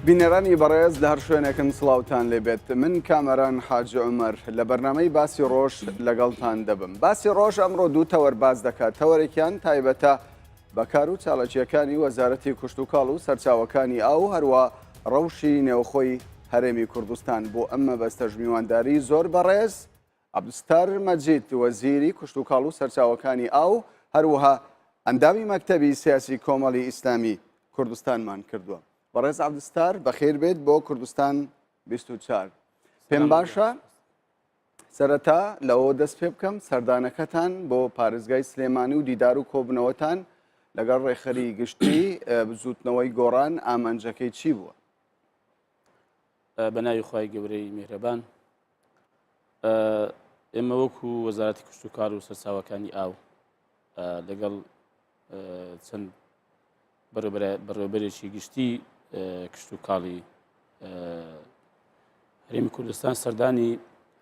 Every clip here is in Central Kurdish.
بینەرانی بەڕێز لە هەر شوێنێکن سڵاوتان لێبێت من کامەران حاجی عومەر لە بەرنامەی باسی ڕۆژ لەگەڵتان دەبم باسی ڕۆژ ئەمڕۆ دوو تەوەر باس دەکات تەوەرێکیان تایبەتە بە کار و چالاکییەکانی وەزارەتی کشتوکاڵ و سەرچاوەکانی ئاو و هەروا ڕەوشی نێوخۆی هەرێمی کوردستان بۆ ئەم مەبەستەش میوانداری زۆر بەڕێز عەبدولستار مەجید وەزیری کشتوکاڵ و سەرچاوەکانی ئاو هەروەها ئەندامی مەکتەبی سیاسی کۆمەڵی ئیسلامی کوردستانمان کردووە. بەڕێز عەبدولستار بەخێر بێت بۆ کوردستان 24. پێم باشە سەرەتا لەوە دەست پێ بکەم سەردانەکەتان بۆ پارێزگای سلێمانی و دیدار و کۆبنەوەتان لەگەڵ ڕێکخەری گشتی بزوتنەوەی گۆڕان ئامانجەکەی چی بووە؟ بە ناوی خوای گەورەی میهرەبان ئێمە وەکو وەزارەتی کشتوکاڵ و سەرچاوەکانی ئاو لەگەڵ چەند بەڕێوبەرێکی گشتی کشتوکاڵی هەرێمی کوردستان سەردانی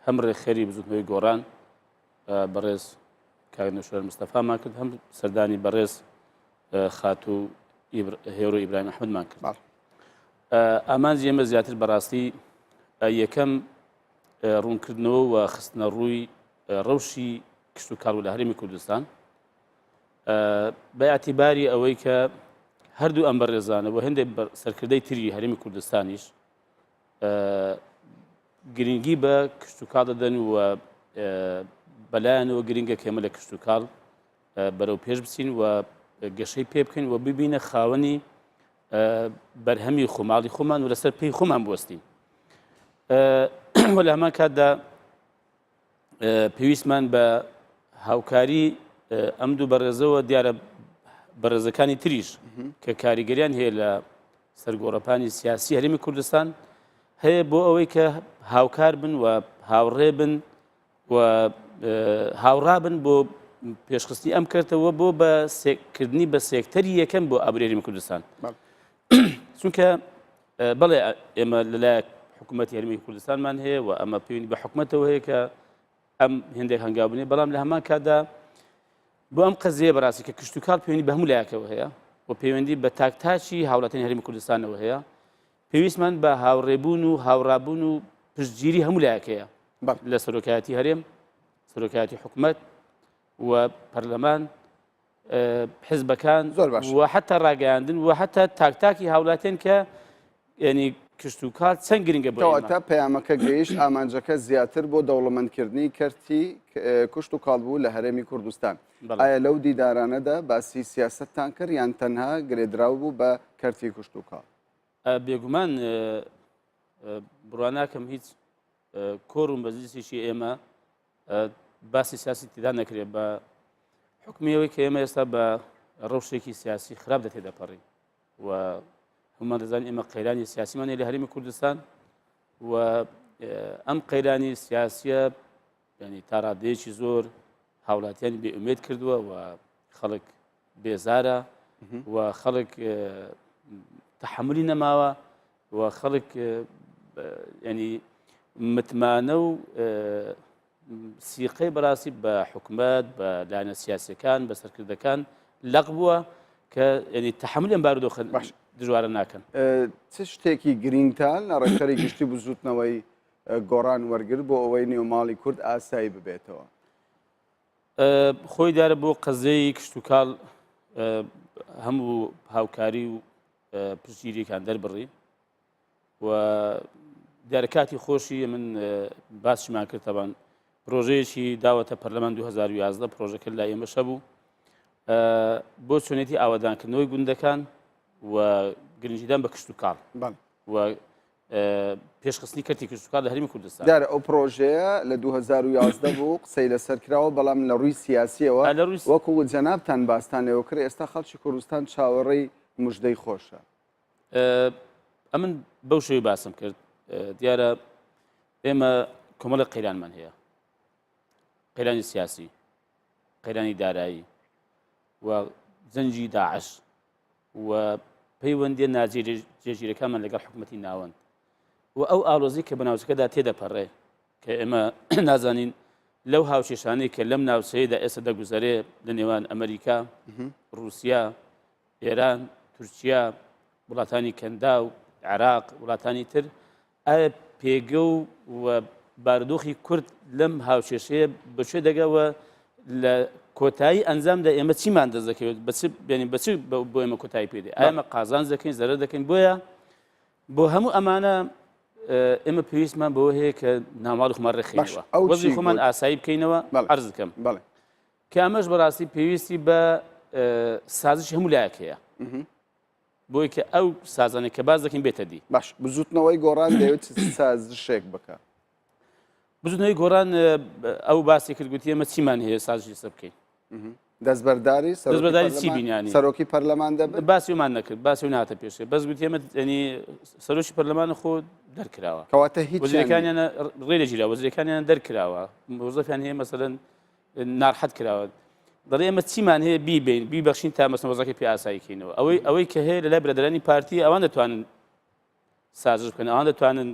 هەم ڕێکخەری بزوتنەوەی گۆڕان بەڕێز کاک نەوشیروان مستەفامان کرد هەم سەردانی بەڕێز خاتوو هێرۆ ئیبراهیم ئەحمەدمان کرد ئامانجی ئێمە زیاتر بەڕاستی یەکەم ڕوونکردنەوە و خستنە ڕووی ڕەوشی کشتوکاڵ لە هەرێمی کوردستان بە ئیعتیباری ئەوەی کە هەردوو ئەم بەڕێزانە و هەندێک سەرکردەی تری هەرێمی کوردستانیش گرنگی بە کشتوکاڵ دەدەن و بەلایەنەوە گرنگە کە ئێمە لە کشتوکاڵ بەرەو پێش بچین و گەشەی پێ بکەین و ببینە خاوەنی بەرهەمی خۆماڵی خۆمان و لەسەر پێی خۆمان بوەستین و لە هەمان کاتدا پێویستمان بە هاوکاری ئەم دوو بەڕێزەوە دیارە بەڕێزەکانی تریش کە کاریگەریان هەیە لە سەرگۆڕەپانی سیاسی هەرێمی کوردستان هەیە بۆ ئەوەی کە هاوکار بن و هاوڕێ بن و هاوڕا بن بۆ پێشخستنی ئەم کەرتەوە بۆ بە کردنی بە سێکتەری یەکەم بۆ ئابووری هەرێمی کوردستان چونکە بەڵێ ئێمە لەلایەک حکوومەتی هەرێمی کوردستانمان هەیە و ئەمە پەیوەندی بە حکوومەتەوە هەیە کە ئەم هێندێک هەنگاو بنێ بەڵام لە هەمان کاتدا بۆ ئەم قەزیە بەڕاستی کە کشتوکاڵ پەیوەندی بە هەموو لایەکەوە هەیە و پەیوەندی بە تاکتاچی هاوڵاتیانی هەرێمی کوردستانەوە هەیە پێویستمان بە هاوڕێبوون و هاوڕابوون و پشتگیری هەموو لایەک هەیە لە سەرۆکایەتی هەرێم سەرۆکایەتی حکومەت و پەرلەمان حزبەکان زۆر باش و حتا ڕاگەیاندن و حتا تاکتاکی هاوڵاتیان کە ینی کشتوکاڵ چەند گرنگە بۆ کەواتە پەیامەکە گەیشت ئامانجەکە زیاتر بۆ دەوڵەمەندکردنی کەرتی کشت و کاڵ بوو لە هەرێمی کوردستان ئایا لەو دیدارانەدا باسی سیاستتان کرد یان تەنها گرێدراو بوو بە کەرتی کشت و کاڵ؟ بێگومان بڕوا ناکەم هیچ کۆر و مەجلیسێکی ئێمە باسی سیاسی تێدا نەکرێت بە حکمی ئەوەی کە ئێمە ئێستا بە ڕەوشێکی سیاسی خراپ دەتێ دەپەڕین و هەمومان دەزانین ئێمە قەیرانی سیاسیمان هەیە لە هەرێمی کوردستان و ئەم قەیرانی سیاسیە ینی تا ڕادەیەکی زۆر هاوڵاتیانی بێ ئومێد کردووە و خەڵک بێزارە و خەڵک تەحملی نەماوە و خەڵک ینی متمانە و سیقەی بەڕاستی بە حکومەت بە لایەنە سیاسەکان بە سەرکردەکان لەق بووە کە ینی تەحملی ئەم بارودۆخە باش دژوارە ناکەن. چ شتێکی گرینگتان لە ڕێکخەری گشتی بزووتنەوەی گۆڕان وەرگرت بۆ ئەوەی نێوماڵی کورد ئاسایی ببێتەوە؟ خۆی دیارە بۆ قەزیەی کشتوکاڵ هەموو هاوکاری و پشتگیریەکان دەربڕی و دیارە کاتی خۆشی من باسیمان کرد تەبان پرۆژەیەکی داوەتە پەرلەمان 2011 پرۆژەکە لای ئێمەش هەبوو بۆ چۆنێتی ئاوادانکردنەوەی گوندەکان و گرنگیدان بە کشتوکاڵ و پێشخستنی کەرتی کشتوکاڵ لە هەرێمی کوردستان. دیارە ئەو پرۆژەیە لە 2011 بوو قسەی لەسەر کراوە، بەڵام لە ڕووی سیاسییەوە وەکو جەنابتان باستان لێوە کرد، ئێستا خەڵکی کوردستان چاوەڕێی مژدەی خۆشە. ئەمن بەو شێوەی باسم کرد، دیارە ئێمە کۆمەڵێک قەیرانمان هەیە، قەیرانی سیاسی، قەیرانی دارایی و جەنگی داعش و پەیوەندیە ناجێگیرەکانمان لەگەڵ حکوومەتی ناوەند و ئەو ئالۆزی کە بە ناوچەکەدا تێدەپەڕێ کە ئێمە نازانین لەو هاوکێشانەی کە لەم ناوچەیەدا ئێستا دەگوزەرێ لە نێوان ئەمریکا، رووسیا، ئێران، تورکیا، وڵاتانی کەنداو، عێراق، وڵاتانی تر، ئایا پێگە و و بارودۆخی کورد لەم هاوکێشەیە بە کوێ دەگا و لە کۆتایی ئەنجامدا ئێمە چیمان دەست دەکەوێت بە چ بێنین بە چ بۆ ئێمە کۆتایی پێ دێ ئایا ئێمە قازانج دەکەین زەرەر دەکەین بۆیە بۆ هەموو ئەمانە ئێمە پێویستمان بەوە هەیە کە ناوماڵی خۆمان ڕێکخەینەوە ئەو وەزی چی خۆمان گوت؟ ئاسایی بکەینەوە بەڵێ. عەرز بکەم بەڵێ کە ئەمەش بەڕاستی پێویستی بە سازشی هەموو لایەک هەیە بۆی کە ئەو سازانەی کە باس دەکەین بێتە دی. باش بزوتنەوەی گۆڕان دەیەوێت چ سازشێک بکا؟ بزوتنەوەی گۆڕان ئەو باسی کرد گوتی ئێمە چیمان هەیە سازش لەسەر بکەین. دەستبەرداری دەستبەرداری چی بین یانی؟ سەرۆکی پەرلەمان دەبن؟ باسی ئەومان نەکرد، باسی ئەو نهاتە پێشێ، بەس گوتی ئێمە یانی سەرۆکی پەرلەمان خۆ دەرکراوە. کەواتە هیچیان وەزیرەکانیان ڕێ لێگیرا، وەزیرەکانیان دەرکراوە، موظەفیان هەیە مەسەلەن نارحەت کراوە دەڵێ ئێمە چیمان هەیە بیبین بیبەخشین تا مەسە وەزەکەی پێ ئاسایی کەینەوە ئەوەی ئەوەی کە هەیە لەلای برادەرانی پارتی ئەوان دەتوانن سازش بکەن ئەوان دەتوانن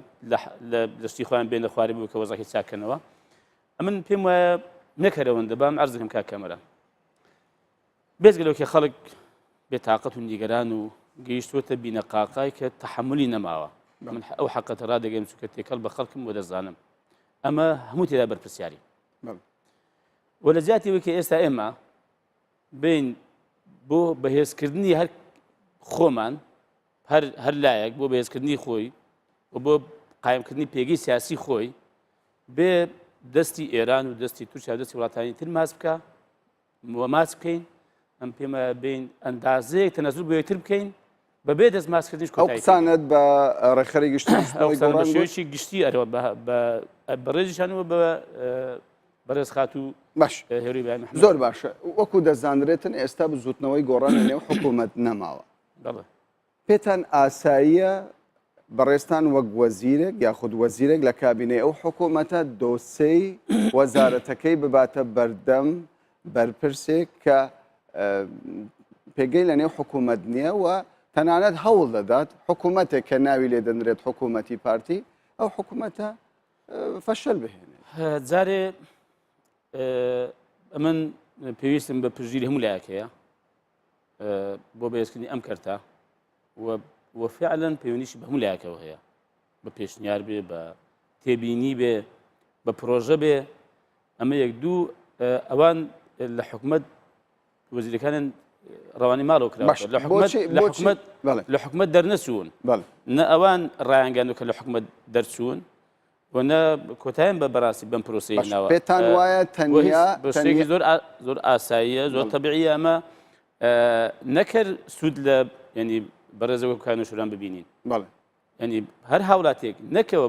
لە لەشتی خۆیان بێن لە خوارێ بوو کە وەزەکەی چاکەنەوە ئەمن پێم وایە نەکەرەوەندە بام عەرز دەکەم کاک کامەران بێجگە لەوە کە خەڵک بێتاقەت و نیگەران و گەیشتووەتە بینەقاقای کە تەحەمولی نەماوە من ئەو حەقەتە ڕادەگەیم چونکە تێکەڵ بە خەڵکم و دەزانم ئەمە هەموو تێدا بەرپرسیاری و لە جیاتی ئەوەی کە ئێستا ئێمە بین بۆ بەهێزکردنی هەر خۆمان هەر هەر لایەک بۆ بەهێزکردنی خۆی و بۆ قایمکردنی پێگەی سیاسی خۆی بێ دەستی ئێران و دەستی تورکیا و دەستی وڵاتانی تر ماس بکە و ماچ بکەین ئەم پێمە بین ئەندازەیەک تەنەزول بۆ یەکتر بکەین بەبێ دەست ماسکردنیش ئەو قسانەت بە ڕێکخەری گشتی ئەو قسانە بە شێوەیەکی گشتی ئەرەوە بە بەڕێزیشانەوە بە بەڕێز خاتوو باش هێوری بای محەممەد. زۆر باشە وەکو دەزانرێتن ئێستا بزوتنەوەی گۆڕان لە نێو حکوومەت نەماوە بەڵێ. پێتان ئاساییە بەڕێزتان وەک وەزیرێک یاخود وەزیرێک لە کابینەی ئەو حکوومەتە دۆسێی وەزارەتەکەی بباتە بەردەم بەرپرسێک کە پێگەی لە نێو حکوومەت نییە و تەنانەت هەوڵ دەدات حکوومەتێک کە ناوی لێ دەنرێت حکوومەتی پارتی ئەو حکوومەتە فەشەل بهێنێت. جارێ ئەمن پێویستم بە پشتگیری هەموو لایەک هەیە بۆ بەهێزکردنی ئەم کەرتە و فعلا پەیوەندیشی بە هەموو لایەکەوە هەیە بە پێشنیار بێ بە تێبینی بێ بە پرۆژە بێ ئەمە یەک دوو ئەوان لە حکومت وەزیرەکانیان ڕەوانی ماڵەوە کراوە لە حکومت لە حکومت لە حکومت دەرنەچوون نە ئەوان ڕایانگەن کە لە حکومت دەرچوون و نە کۆتایان بە بەڕاستی بەم پرۆسەیە هێناوە. پێتان وایە تەنیا شتێکی زۆر زۆر ئاساییە زۆر تەبیعیە ئەمە نەکرد سوود لە ینی بەڕێزەوە بکان و شوران ببینین بەڵێ ینی هەر هاوڵاتێک نەکەوە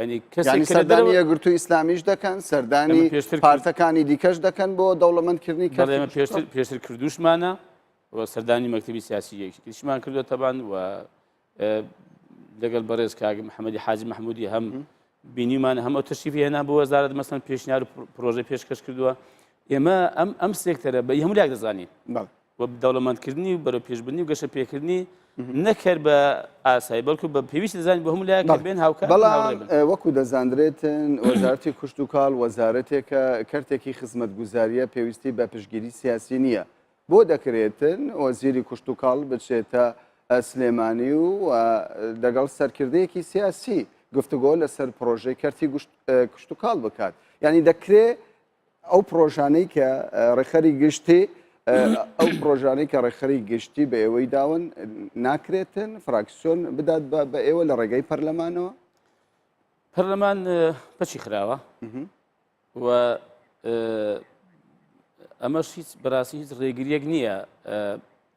ینی کەسێک سەردانی یەکگرتوو ئیسلامیش دەکەن سەردانی پارتەکانی دیکەش دەکەن بۆ دەوڵەمەندکردنی کەێمە پێشتر پێشتر کردوشمانە و سەردانی مەکتەبی سیاسی یەکیشمان کردووە تەبان و لەگەڵ بەڕێز کاک محەممەدی حاجی مححمودی هەم بینیمان هەم ئەو تەشریفی هێنا بۆ وەزارەت مەسەن پێشنیار و پرۆژەی پێشکەش کردووە ئێمە ئەم ئەم سێکتەرە بە هەموو لاک دەزانین و دەوڵەمەندکردنی و بەرەو پێشبردنی و گەشە پێکردنی نەکرد بە ئاسایی بەڵکو بە پێویست دەزانین بۆ هەموو لایەک بێن هاوکار بەڵام وەکو دەزانرێتن وەزارەتی کشتوکاڵ وەزارەتێکە کەرتێکی خزمەتگوزاریە پێویستی بە پشتگیری سیاسی نییە بۆ دەکرێتن وەزیری کوشتوکاڵ بچێتە سلێمانی و لەگەڵ سەرکردەیەکی سیاسی گفتوگۆ لەسەر پرۆژەی کەرتی کشتوکاڵ بکات یعنی دەکرێ ئەو پرۆژانەی کە ڕێکخەری گشتی ئەو پرۆژانەی کە ڕێکخەری گشتی بە ئێوەی داون ناکرێتن فراکسیۆن بدات بە ئێوە لە ڕێگەی پەرلەمانەوە پەرلەمان پەچی خراوە و ئەمەش هیچ بەڕاستی هیچ ڕێگریەک نییە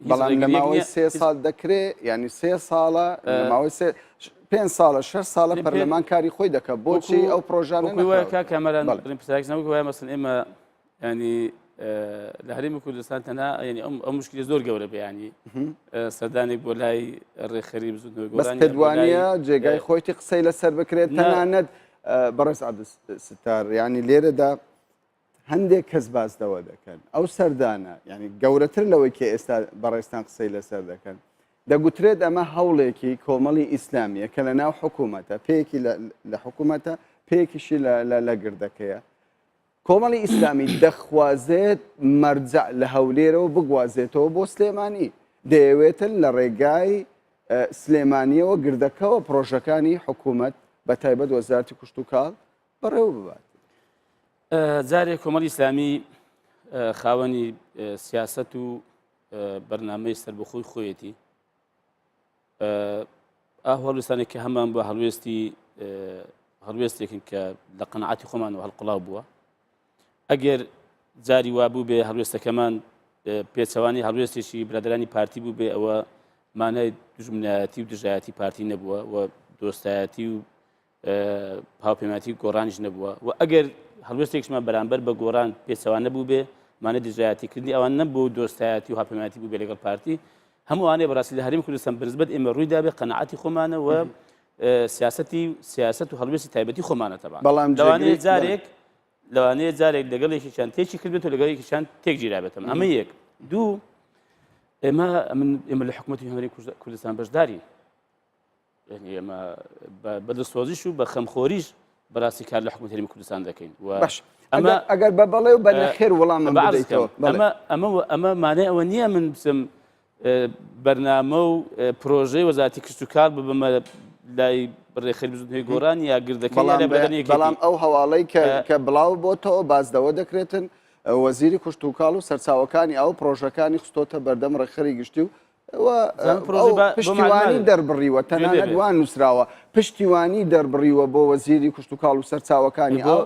بەڵام لە ماوەی سێ ساڵ دەکرێ ینی سێ ساڵە ماوەی سێ پێ ساڵە شە ساڵە پەرلەمان کاری خۆی دەکە بۆچی ئەو پرۆژانە کامەران وایە مەسن ئێمە ینی لە هەرێمی کوردستان تەنها ینی ئەم ئەم مشکلی زۆر گەورە بەیانی سەردانێک بۆ لای ڕێکخەری بزوتنەوەی بەس پێدوانە جێگای خۆیتی قسەی لەسەر بکرێت تەنانەت بەڕێز عەبدولستار یعنی لێرەدا هەندێک کەس باس لەوە دەکەن ئەو سەردانە یعنی گەورەتر لەوەی کە ئێستا بەڕێزتان قسەی لەسەر دەکەن دەگوترێت ئەمە هەوڵێکی کۆمەڵی ئیسلامیە کە لە ناو حکوومەتە پێیەکی لە حکوومەتە پێیەکیشی لە گردەکەیە کۆمەڵی ئیسلامی دەخوازێت مەرجەع لە هەولێرەوە بگوازێتەوە بۆ سلێمانی، دەیەوێتن لە ڕێگای سلێمانیەوە گردەکەوە پرۆژەکانی حکوومەت بە تایبەت وەزارتی کشتوکاڵ بەڕێوە ببات. جارێ کۆمەڵی ئیسلامی خاوەنی سیاسەت و بەرنامەی سەربەخۆی خۆیەتی ئه هەڵوێستانێک کە هەمان بە هەڵوێستی هەڵوێستێکن کە لە قەنەعاتی خۆمان و هەڵقڵاو بووە ئەگەر جاری وا بوو بێ هەڵوێستەکەمان پێچەوانی هەڵوێستێکی برادرانی پارتی بوو بێ ئەوە مانای دژمنایەتی و دژایەتی پارتی نەبووە و دۆستایەتی و هاوپەیمانەتی گۆڕانیش نەبووە و ئەگەر هەڵوێستێکشمان بەرامبەر بە گۆڕان پێچەوانە بوو بێ مانە دژایەتیکردنی ئەوان نەبوو دۆستایەتی و هاوپەیمانەتی بوو بێ لەگەڵ پارتی هەمووانەیە بەڕاستی لە هەرێمی کوردستان بەنسبەت ئێمە ڕووی دابێ قەناعەتی خۆمانە و سیاسەتی سیاست و هەڵوێستی تایبەتی خۆمانە تەبان بەڵام لەوانەیە جارێک لەوانەیە جارێک لەگەڵ یەکێکیان تێکی کردبێت و لەگەڵ یەکێکیان تێک گیرابێتم ئەمە یەک دوو ئێمە من ئێمە لە حکوومەتی هەرێمی کوردستان بەشدارین یعنی ئێمە بە دڵسۆزیش و بە خەمخۆریش بەڕاستی کار لە حکوومەت هەرێمی کوردستان دەکەین و باش ئەمە ئەگەر بە بەڵێ و بە نەخێر وەڵامم بدەیتەوە ئەمە ئەمە ئەمە مانای ئەوە نییە من بچم بەرنامە و پرۆژەی وەزارەتی کشتوکاڵ ببمە لای ڕێکخەری بزوتنەوەی گۆڕان یا گردەکەی یا لای بەرەی یەکێتی. بەڵام ئەو هەواڵەی کە بڵاو بۆتەوە باس لەوە دەکرێتن وەزیری کشتوکاڵ و سەرچاوەکانی ئاو پرۆژەکانی خستۆتە بەردەم ڕێکخەری گشتی و پشتیوانی دەربڕیوە تەنانەت وا نووسراوە پشتیوانی دەربڕیوە بۆ وەزیری کشتوکاڵ و سەرچاوەکانی ئاو.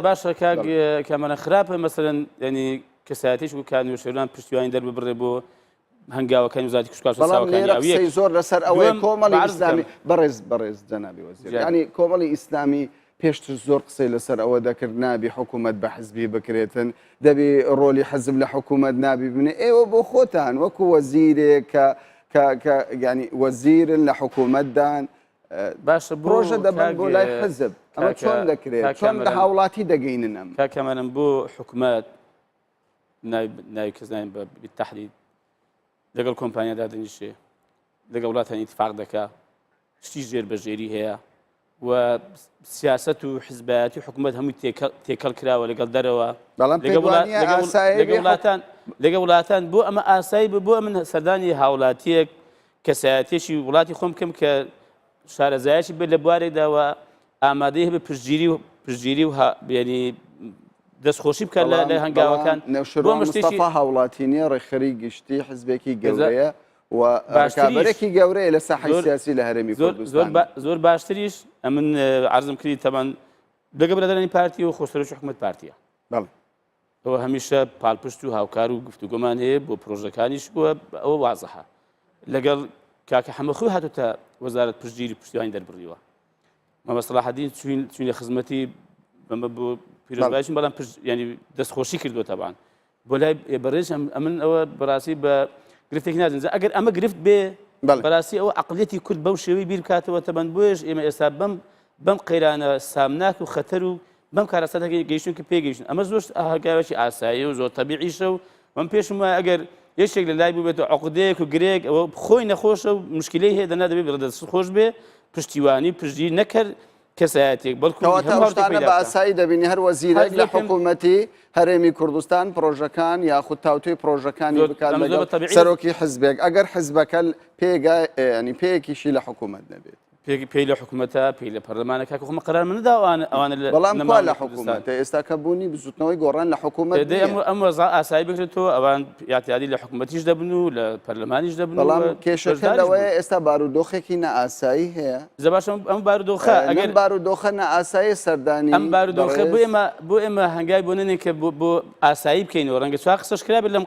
باشە کاک کامەران خراپە مەسەلەن ینی کەسایەتیش و کانوشێران پشتیوانی دەرببڕێ بۆ هەنگاوەکانی وزارەتی کشتوکاڵ بەڵام سەرچاوەکانی لێرە ئاو یەک. قسەی زۆر لەسەر ئەوەیە دووەم، کۆمەڵی بە عەرز ئیسلامی بکەم. بەڕێز بەڕێز جەنابی وەزیر جا. یعنی کۆمەڵی ئیسلامی پێشتر زۆر قسەی لەسەر ئەوە دەکرد نابی حکوومەت بە حزبی بکرێتن دەبی ڕۆلی حزب لە حکوومەت نابی بنێ ئێوە بۆ خۆتان وەکو وەزیرێک کە کە کە یعنی وەزیرن لە حکوومەتدان باشە بۆ پرۆژە دەبەن کاک بۆ لای حزب ئەمە کاکە چۆن دەکرێت کاک چۆن لە کامەران هاوڵاتی دەگەینن ئەم کاک کامەران بۆ حکومەت ناوی کەس نایم بە بالتحدید لەگەڵ کۆمپانیا دادەنیشێ لەگەڵ وڵاتان ئیتفاق دەکا شتی ژێر بە ژێری هەیە و سیاست و حزبایەتی حکوومەت هەمووی تێکەڵ کراوە لەگەڵ دەرەوە بەڵام لەگەڵ وڵاتان لەگەڵ وڵاتان بۆ ئەمە ئاسایی بۆ من سەردانی هاوڵاتیەک کەسایەتێکی وڵاتی خۆم بکەم کە شارەزایەکی بێت لە بوارێکدا و ئامادەی هەبێت پشتگیری و پشتگیری و یعنی دەستخۆشی بکات لە بەڵام هەنگاوەکان بەڵام نەوشیروان مستەفا هاوڵاتی نییە ڕێکخەری گشتی حزبێکی گەورەیە و ڕکابەرێکی گەورەیە لە ساحەی سیاسی لە هەرێمی کوردستان. زۆر باشتریش ئەمن عەرزم کردی تەبان لەگە برادەرانی پارتی و خۆسەرۆکی حکومەت پارتیە. بەڵێ. ئەوە هەمیشە پاڵپشت و هاوکار و گفتوگۆمان هەیە بۆ پرۆژەکانیش بووە ئەوە وازەحە لەگەڵ کاکە حەمە خۆی هاتوتە وەزارەت پشتگیری پشتیوانی دەربڕیوە مامە سەڵاحەدین چوین چوینە خزمەتی بەمە بۆ پیرۆزبایشم بەڵام پشت ینی دەستخۆشی کردووە تەبان بۆ لای بەڕێز ئەمن ئەوە بەڕاستی بە گرفتێک نازن ئەگەر ئەمە گرفت بێ بەڕاستی ئەوە عقلیەتی کورد بەو شێوەی بیر بکاتەوە تەبەن بۆیش ئێمە ئێستا بەم بەم قەیرانە سامناک و خەتەر و بەم کارەساتە گەیشتن کە پێگەیشتن ئەمە زۆر هەنگاوێکی ئاسایی و زۆر تەبیعیشە و من پێشم وایە ئەگەر یەکێک لە لای بووبێت و عقدەیەک و گرێک ئەوە خۆی نەخۆشە و مشکلەی هەیە دەنا دەبێت بڕدەست خۆش بێ پشتیوانی پشتگیری نەکرد کەسایەتێک بەڵکو کەواتە ئەو شتانە بە ئاسایی دەبینی هەر وەزیرێک لە حکوومەتی هەرێمی کوردستان پرۆژەکان یاخود تاوتوێی پرۆژەکانی بکات لەگەڵ سەرۆکی حزبێک ئەگەر حزبەکە پێگا ینی پێیەکیشی لە حکوومەت نەبێت. پێی لە حکوومەتە پێی لە پەرلەمانە کاکە خۆمە قەرار من نەدا ئەوانە لە بەڵام کوا لە حکوومەتە ئێستا کە بوونی بزوتنەوەی گۆڕان لە حکوومەت دەی ئەم وەزع ئاسایی بکرێتەوە ئەوان یاتیادی لە حکوومەتیش دەبن و لە پەرلەمانیش دەبن بەڵام کێشەکە لەوەیە ئێستا بارودۆخێکی نائاسایی هەیە جا باشە ئەم بارودۆخە ئەگەر بارودۆخە نائاسایی سەردانی ئەم بارودۆخە بۆ ئێمە بۆ ئێمە هەنگای بۆ نەنێن کە بۆ ئاسایی بکەینەوە ڕەنگە چوار قسەش کرابێت لەم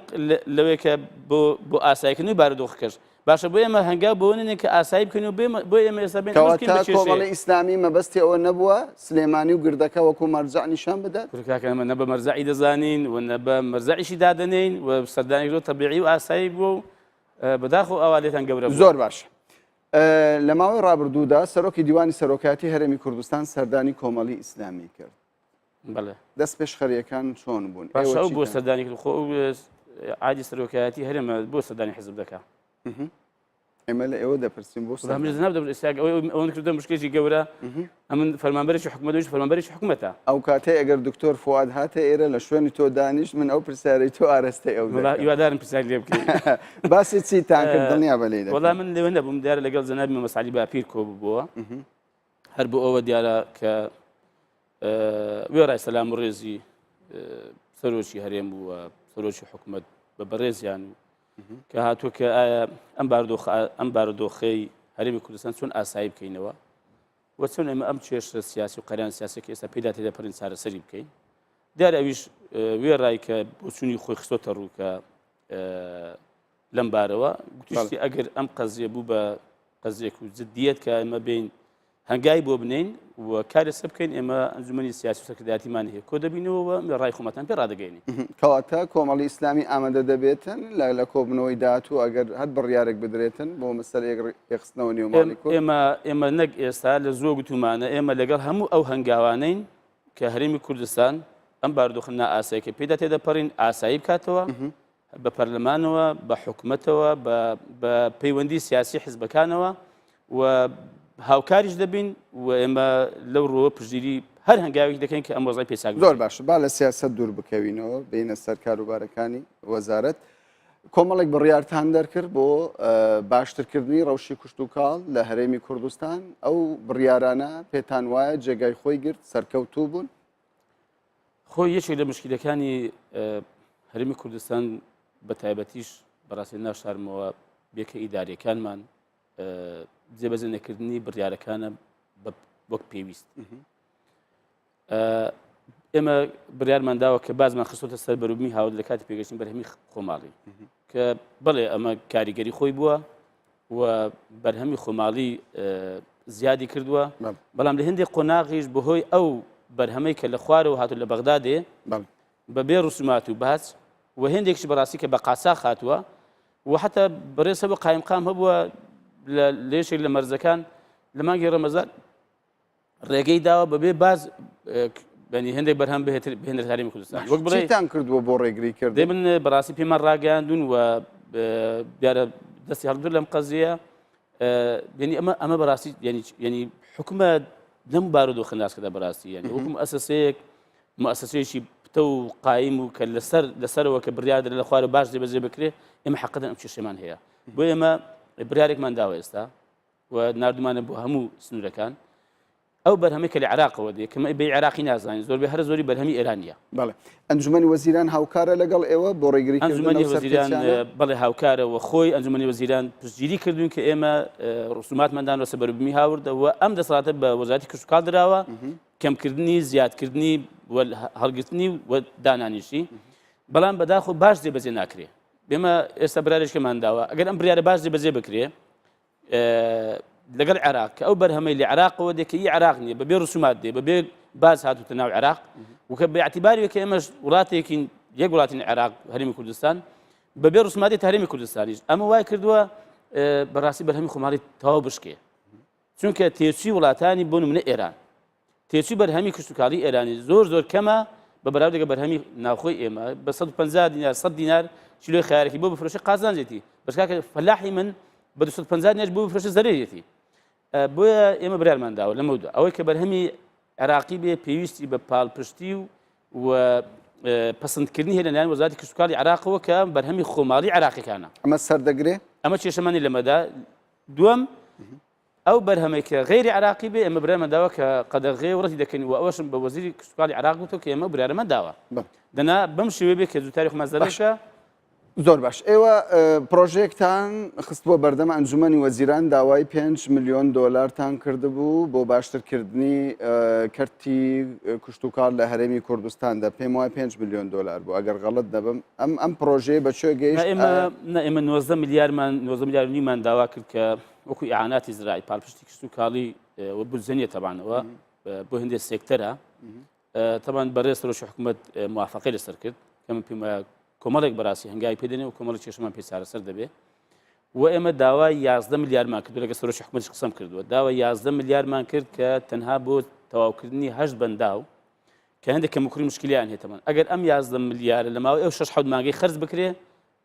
لەوەیە کە بۆ بۆ ئاساییکردنەوەی بارودۆخەکەش باشە بۆ ئێمە هەنگاو بۆ نەنێن کە ئاسایی بکەین و بۆ ئێمە ئێستا بێن ئەمە بکەین بە کەواتە کێشەیەک. کۆمەڵی ئیسلامی مەبەستی ئەوە نەبووە سلێمانی و گردەکە وەکو مەرجەع نیشان بدات؟ کورە کاکە ئێمە نە بە مەرجەعی دەزانین و نە بە مەرجەعیشی دادەنێین و سەردانێک زۆر تەبیعی و ئاسایی بووە و بەداخەوە ئاوا لێتان گەورە بووە. زۆر باشە. لە ماوەی ڕابردوودا سەرۆکی دیوانی سەرۆکایەتی هەرێمی کوردستان سەردانی کۆمەڵی ئیسلامی کرد. بەڵێ. دەست پێشخەرییەکان چۆن بوون؟ باشە ئێوە ئەو بۆ چیتان؟ سەردانی کرد؟ خۆ ئەو عادی سەرۆکایەتی هەرێمە بۆ سەردانی حزب دەکا؟ ئێمە لە ئێوە دەپرسین بۆ وەڵا منیش نابم ئێستا ئەوەن کردە مشکلێکی گەورە ئەمن فەرمانبەرێکی حکومەت ویش فەرمانبەرێکی حکومەتە. ئەو کاتەی ئەگەر دکتۆر فواد هاتە ئێرە لە شوێنی تۆ دانیشت من ئەو پرسیارەی تۆ ئارەستەی ئەو وەڵا دەکەم. هیوادارم پرسیار لێ بکەی. باسی چیتان کرد دڵنیا بە لێی دەکەم. وەڵا من لەوێ نەبووم دیارە لەگەڵ جەنابی مامۆستا عەلی باپیر کۆ ببووە هەر بۆ ئەوە دیارە کە وێڕای سەلام و ڕێزی سەرۆکی هەرێم و سەرۆکی حکومەت بە بەڕێزیان و کە هاتووە کە ئایا ئەم بارودۆخ ئەم بارودۆخەی هەرێمی کوردستان چۆن ئاسایی بکەینەوە و چۆن ئێمە ئەم کێشە سیاسی و قەیران سیاسی کە ئێستا پێدا تێدەپەڕین چارەسەری بکەین دیار ئەویش وێڕای کە بۆچوونی خۆی خستۆتە ڕوو کە لەم بارەوە گوتیشتی ئەگەر ئەم قەزیە بوو بە قەزیەک و جدیەت کە ئێمە بین هەنگای بۆ بنین و کار لەسەر بکەین ئێمە ئەنجومەنی سیاسی و سەرکردایەتیمان هەیە کۆ دەبینەوە و ڕای خۆمانتان پێ ڕادەگەینین. کەواتە کۆمەڵی ئیسلامی ئامادە دەبێتن لە لە کۆبوونەوەی داهاتوو ئەگەر هەر بڕیارێک بدرێتن بۆ مەسەلەی یەکخستنەوە نێو ماڵی کورد؟ ئێمە ئێمە نەک ئێستا لە زووە گوتوومانە ئێمە لەگەڵ هەموو ئەو هەنگاوانەین کە هەرێمی کوردستان ئەم بارودۆخە نائاساییە کە پێدا تێدەپەڕین ئاسایی بکاتەوە بە پەرلەمانەوە، بە حکومەتەوە، بە پەیوەندی سیاسی حزبەکانەوە و هاوکاریش دەبین و ئێمە لەو ڕووە پشتگیری هەر هەنگاوێک دەکەین کە ئەم وەزعی پێ چاک زۆر باشە با لە سیاسەت دوور بکەوینەوە بینە سەر کاروبارەکانی وەزارەت کۆمەڵێک بڕیارتان دەرکرد بۆ باشترکردنی ڕەوشی کشتوکاڵ لە هەرێمی کوردستان ئەو بڕیارانە پێتان وایە جێگای خۆی گرت سەرکەوتوو بوون خۆی یەکێک لە مشکلەکانی هەرێمی کوردستان بە تایبەتیش بەڕاستی ناشارمەوە بێکە ئیداریەکانمان جێبەجێ نەکردنی بڕیارەکانە وەک پێویست ئێمە بڕیارمان داوە کە بازمان خستۆتە سەر بەروبمی هاوت لە کاتی پێگەشتن بەرهەمی خۆماڵی کە بڵێ ئەمە کاریگەری خۆی بووە و بەرهەمی خۆماڵی زیادی کردووە بەڵام لە هەندێک قۆناغیش بەهۆی ئەو بەرهەمەی کە لە خوارەوە هاتو لە بەغدا دێ بەبێ ڕسومات و باج و هەندێکش بەڕاستی کە بە قاچاخ هاتووە و حتا بەڕێز هەبوو قایمقام هەبووە لە لێشێک لە مەرزەکان لە مانگی ڕەمەزان ڕێگەی داوە بەبێ باز بەنی هەندێک بەرهەم بهێتر بهێنێت هەرێمی کوردستان وەک بڵێ چیتان کردووە بۆ ڕێگری کرد دێ من بەڕاستی پێمان ڕاگەیاندون و دیارە دەستی هەڵگرت لەم قەزیە یعنی ئەمە ئەمە بەڕاستی یعنی یعنی حکومە لەم بارودۆخە ناسکەدا بەڕاستی یعنی وەکو مؤسسەیەک مؤسسەیەکی پتە و قایم و کە لەسەر لەسەرەوە کە بڕیار دەرێ لە خوارە باش جێبەجێ بکرێ ئێمە حەقەتەن ئەم کێشەمان هەیە بۆ ئێمە بڕیارێکمان داوە ئێستا و ناردومانە بۆ هەموو سنوورەکان ئەو بەرهەمەی کە لە عێراقەوە دێ کە بە عێراقی نازانین زۆربەی هەرە زۆری بەرهەمی ئێرانیە. بەڵێ ئەنجومەنی وەزیران هاوکارە لەگەڵ ئێوە بۆ ڕێگری کردن ئەنجومەنی لەو وەزیران سەرپێچیانە؟ بەڵێ هاوکارە و خۆی ئەنجومەنی وەزیران پشتگیری کردوین کە ئێمە ڕسوماتمان دانوە سەر بەروبومی هاوردە و ئەم دەسەڵاتە بە وەزارەتی کشتوکاڵ دراوە کەمکردنی زیادکردنی و هەڵگرتنی و دانانیشی بەڵام بەداخۆ باش جێبەجێ ناکرێ ئێمە ئێستا برارێکمان داوە ئەگەر ئەم بریارە باش جێبەجێ بکرێ لەگەڵ عێراق کە ئەو بەرهەمەی لە عێراقەوە دێ کە ئی عێراق نییە بەبێ ڕسومات دێ بەبێ باز هاتوتە ناو عێراق و کە بە اعتباری کە ئێمەش وڵاتێکین یەک وڵاتین عێراق هەرێمی کوردستان بەبێ ڕسوماتی هەرێمی کوردستانیش ئەمە وای کردووە بەڕاستی بەرهەمی خۆماڵی تەواو بشکێ چونکە تێچووی وڵاتانی بۆ نمونە ئێران تێچووی بەرهەمی کشتوکاڵی ئێرانی زۆر زۆر کەمە بە بەراورد لەگەڵ بەرهەمی ناوخۆی ئێمە بە 150 دینار 100 دینار کیلۆی خیارێکی بۆ بفرۆشێ قازانجێتی بەس کاکە فەلاحی من بە 250 دینار بۆ بفرۆشێ زەرەرێتی بۆیە ئێمە برارمان داوە لەمەودا ئەوەی کە بەرهەمی عێراقی بێ پێویستی بە پاڵپشتی و و پەسەندکردنی هەیە لەلایەن وەزارەتی کشتوکاڵی عێراقەوە کە بەرهەمی خۆماڵی عێراقیەکانە ئەمە سەردەگرێ ئەمە کێشەمانی لەمەدا دووەم ئەو بەرهەمەی کە غەیری عێراقی بێ ئێمە برایمان داوە کە قەدەغەیە و ڕەتی دەکەین و ئەوەشم بە وەزیری کشتوکاڵی عێراق گوتووە کە ئێمە برارەمان داوە دەنا بەم شێوەیە بێ کە جوتاری خۆمان زەرەر بکا. زۆر باش ئێوە پرۆژەیەکتان خستبووە بەردەم ئەنجومەنی وەزیران داوای 5 ملیۆن دۆلارتان کردبوو بۆ باشترکردنی کەرتی کشتوکاڵ لە هەرێمی کوردستاندا پێم وایە 5 ملیۆن دۆلار بوو ئەگەر غەڵەت نەبم ئەم ئەم پرۆژەیە بە کوێ گەیشت؟ ئێمە ئێمە 19 ملیارمان 19 ملیار نیمان داوا کرد کە وەکو ئیعاناتی زراعی پاڵپشتی کشتوکاڵی و بودجە نییە تەبانەوە بۆ هەندێک سێکتەرە تەبان بەڕێز سەرۆکی حکوومەت موافقەی لەسەر کرد کە من پێم وایە کۆمەڵێک بەڕاستی هەنگاوی پێ دەنێ و کۆمەڵێک کێشەمان پێ چارەسەر دەبێ و ئێمە داوای 11 ملیارمان کردو لەگە سەرۆکی حکوومەتیش قسەم کردووە داوای 11 ملیارمان کرد کە تەنها بۆ تەواوکردنی هەشت بەنداو کە هەندێک کەموکوڕی مشکلیان هەیە تەمان ئەگەر ئەم 11 ملیارە لە ماوەی ئەو 6 حەوت مانگەی خەرج بکرێ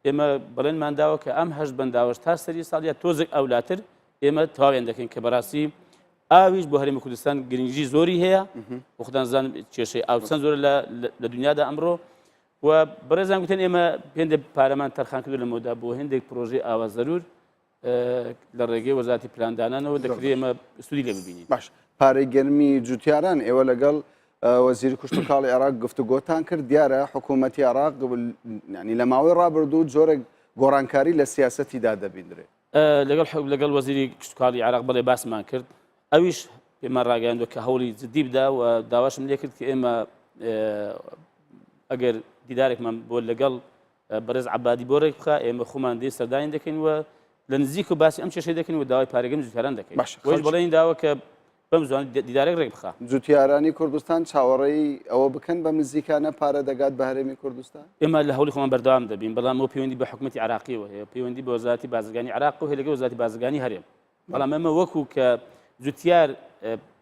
ئێمە بەڵێنمان داوە کە ئەم هەشت بەنداوەش تا سەری ساڵ یا تۆزێک ئەولاتر ئێمە تەواویان دەکەین کە بەڕاستی ئاویش بۆ هەرێمی کوردستان گرنگی زۆری هەیە و خودان زان کێشەی ئاو چەند زۆرە لە دنیادا ئەمڕۆ و بەڕێزان گوتن ئێمە هێندێک پارەمان تەرخان کردو لە مەودا بۆ هێندێک پرۆژەی ئاوا زەرور لە ڕێگەی وەزارەتی پلاندانانەوە دەکرێت ئێمە سوودی لێ ببینین. باش پارەی گەرمی جوتیاران ئێوە لەگەڵ وەزیری کشتوکاڵی عێراق گفتوگۆتان کرد دیارە حکوومەتی عێراق ینی لە ماوەی ڕابردوو جۆرێک گۆڕانکاری لە سیاسەتیدا دەبیندرێت. لەگەڵ لەگەڵ وەزیری کشتوکاڵی عێراق بەڵێ باسمان کرد ئەویش پێمان ڕاگەیاندوە کە هەوڵی جدی بدا و داواشم لێ کرد کە ئێمە ئەگەر دیدارێکمان بۆ لەگەڵ بەڕێز عەبادی بۆ ڕێک بخا ئێمە خۆمان دێ سەردانی دەکەین و لە نزیک و باسی ئەم کێشەی دەکەین و داوای پارێگەم جوتیاران دەکەین باشە وەش بەڵێنی داوە کە بەم زوان دیدارێک ڕێک بخا. جوتیارانی کوردستان چاوەڕێی ئەوە بکەن بەم نزیکانە پارە دەگات بە هەرێمی کوردستان؟ ئێمە لە هەوڵی خۆمان بەردەوام دەبین، بەڵام ئەوە پەیوەندی بە حکومەتی عێراقیەوە هەیە، پەیوەندی بە وەزارەتی بازرگانی عێراقەوە هەیە لەگەڵ وەزارەتی بازرگانی هەرێم. بەڵام ئێمە وەکو کە جوتیار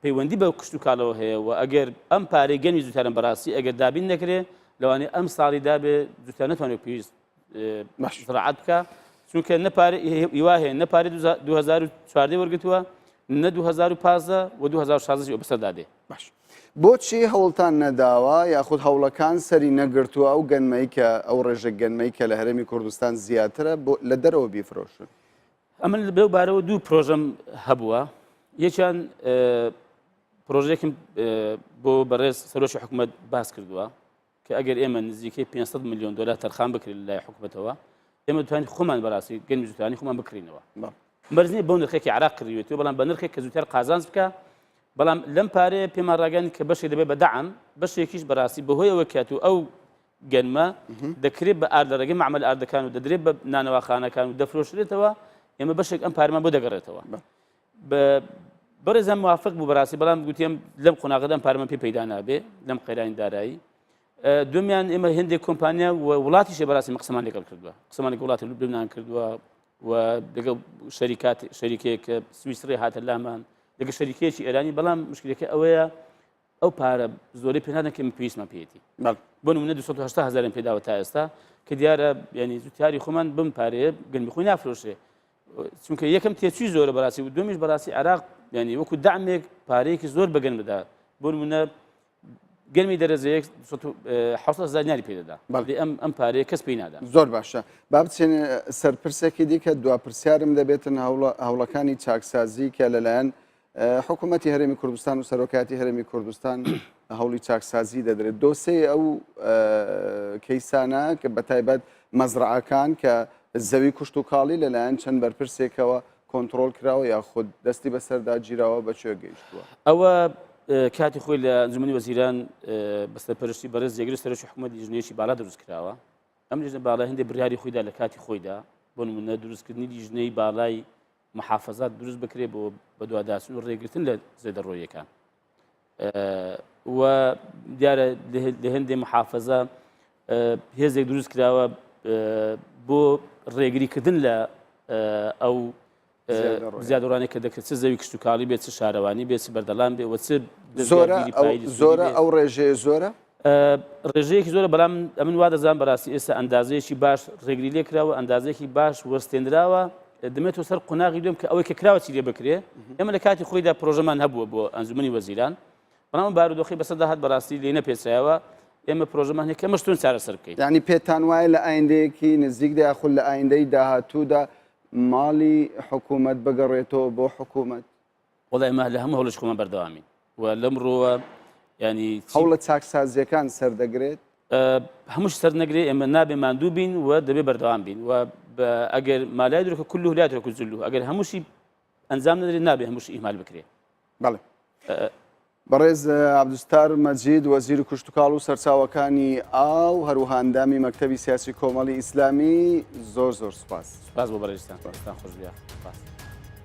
پەیوەندی بە کشتوکاڵەوە هەیە و ئەگەر ئەم پارەی گەنمی جوتیاران بەڕاستی ئەگەر دابین نەکرێ لەوانەیە ئەم ساڵی دابێ جوتیار نەتوانێت پێویست زراعەت بکە چونکە نە پارە هیوا هەیە نە پارەی 2014 وەرگتووە نە 2015 و 2016 بەسەردا دێ باش بۆچی هەوڵتان نەداوە یاخود هەوڵەکان سەری نەگرتووە ئەو گەنمەی کە ئەو ڕێژە گەنمەی کە لە هەرێمی کوردستان زیاترە بۆ لە دەرەوە بیفرۆشن؟ ئەمن لەو بارەوە دوو پرۆژەم هەبووە یەکیان پرۆژێکم بۆ بەڕێز سەرۆکی حکوومەت باس کردووە کە ئەگەر ئێمە نزیکەی 500 میلیۆن دلار تەرخان بکرێت لە لای حکوومەتەوە ئێمە توانین خۆمان بەڕاستی گەنمی جوتیارانی خۆمان بکرینەوە مەرج نییە بەو نرخێکی عراق کڕیوێتەوە بەڵام بە نرخێک کە جوتیار قازانج بکە بەڵام لەم پارەیە پێمان ڕاگەن کە بەشێک دەبێت بە دەعم بەشێکیش بەڕاستی بەهۆیەوە کات و ئەو گەنمە دەکرێت بە ئارد لە ڕێگەی مەعمەل ئاردەکان و دەدرێت بە نانەواخانەکان و دەفرۆشرێتەوە ئێمە بەشێک ئەم پارەمان بۆ دەگەڕێتەوە بەڕێزان موافق بوو بەڕاستی بەڵام گوتیم لەم قۆناغەدا ئەم پارەمان پێ پەیدا نابێ لەم قەیرانی دارایی دومیان ئێمە هەندێک کۆمپانیا و وڵاتیشە بەڕاستی قسەمان لەگەڵ کردووە قسەمان لەگەڵ وڵاتی لوبنان کردووە و لەگەڵ شەریکات شەریکێک سویسری هاتە لامان لەگەڵ شەریکێکی ئێرانی بەڵام مشکلەکە ئەوەیە ئەو پارە زۆرەی پێ نادەن کە ئێمە پێویستمان پێیەتی. بۆ نمونە 280 هەزاریان پێداوە تا ئێستا کە دیارە ینی جوتیاری خۆمان بم پارەیە گەنمی خۆی نافرۆشێ چونکە یەکەم تێچووی زۆرە بەڕاستی و دومیش بەڕاستی عێراق ینی وەکو دامێک پارەیەکی زۆر بەگەن بدا بۆ نمونە گەرمی دەرەجەیەک 700 هەزار دیناری پێدەدا بەڵێ ئەم ئەم پارەیە کەس پێی نادا زۆر باشە با بچین سەر پرسێکی دیکە دوا پرسیارم دەبێتن هەوڵەکانی چاکسازی کە لەلایەن حکوومەتی هەرێمی کوردستان و سەرۆکایەتی هەرێمی کوردستان هەوڵی چاکسازی دەدرێت دۆسێی ئەو کەیسانە کە بە تایبەت مەزرعەکان کە زەوی کوشت و کاڵی لەلایەن چەند بەرپرسێکەوە کۆنتترۆل کراوە یاخود دەستی بەسەردا گیراوە بە کوێ گەیشتووە ئەوە کاتی خۆی لە ئەنجومەنی وەزیران بە سەرپەرشتی بەڕێز جێگری سەرۆکی حکوومەت لیژنەیەکی باڵا دروست کراوە ئەم لیژنە باڵا هەندێک بڕیاری خۆیدا لە کاتی خۆیدا بۆ نمونە دروستکردنی لیژنەی باڵای محافەزات دروست بکرێت بۆ بەدواداچون و ڕێگرتن لە زێدەڕۆیەکان و دیارە لە هەندێ محافەزە هێزێک دروست کراوە بۆ ڕێگریکردن لە ئەو زیادڕانێک کە دەکرێت چ زەوی کشتتوکاڵی بێت چ شارەوانی بێت چ بەردەڵام بێ و چ زۆرە ئەو ڕێژەیە زۆرە ڕێژەیەکی زۆرە بەڵام ئەمن وا دەزانم بەڕاستی ئێستا ئەندازەیەکی باش ڕێگری لێ کراوە ئەندازەیەکی باش وەستێنراوە دەمێتەوە سەر قۆناغی دوم کە ئەوەی کە کراوە چی لێ بکرێ ئێمە لە کاتی خۆیدا پرۆژەمان هەبووە بۆ ئەنجومەنی وەزیران بەڵام ئەم بارودۆخی بەسەردا هات بەڕاستی لێ نەپێچایەوە ئێمە پرۆژەمان هەیە کە ئەمەش چۆن چارەسەر بکەین یعنی پێتان وایە لە ئایندەیەکی نزیکدا یاخود لە ئایندەی داهاتوودا ماڵی حکوومەت بگەڕێتەوە بۆ حکوومەت؟ وەڵا ئێمە لە هەموو هەوڵێکی خۆمان بەردەوامین و لەم ڕووە ینی هەوڵە چاکسازیەکان سەردەگرێت هەمووش سەر نەگرێ ئێمە نابێ ماندوو بین و دەبێ بەردەوام بین و ئەگەر مالای درکە كله لا يترك جله ئەگەر هەمووشی ئەنجام نەدرێت نابێ هەمووشی ئیهمال بکرێ بەڵێ بەڕێز عەبدولستار مەجید وەزیری کشتوکاڵ و سەرچاوەکانی ئاو هەروەها ئەندامی مەکتەبی سیاسی کۆمەڵی ئیسلامی زۆر زۆر سوپاس. سوپاس بۆ بەڕێزتان دەستتان خۆش بێ سوپاس.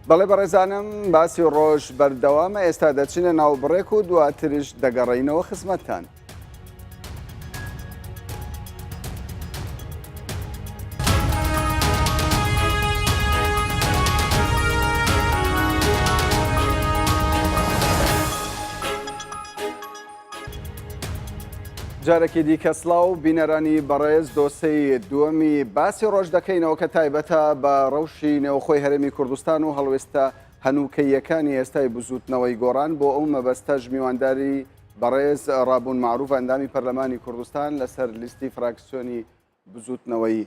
بەڵێ بەڕێزانم باسی ڕۆژ بەردەوامە ئێستا دەچینە ناو بڕێک و دواترش دەگەڕێینەوە خزمەتتان. جارێکی دیکە سڵاو بینەرانی بەڕێز دۆسەی دووەمی باسی ڕۆژ دەکەینەوە کە تایبەتە بە ڕەوشی نێوخۆی هەرێمی کوردستان و هەڵوێستە هەنووکەییەکانی ئێستای بزووتنەوەی گۆڕان بۆ ئەو مەبەستەش میوانداری بەڕێز ڕابوون مەعروف ئەندامی پەرلەمانی کوردستان لەسەر لیستی فراکسیۆنی بزووتنەوەی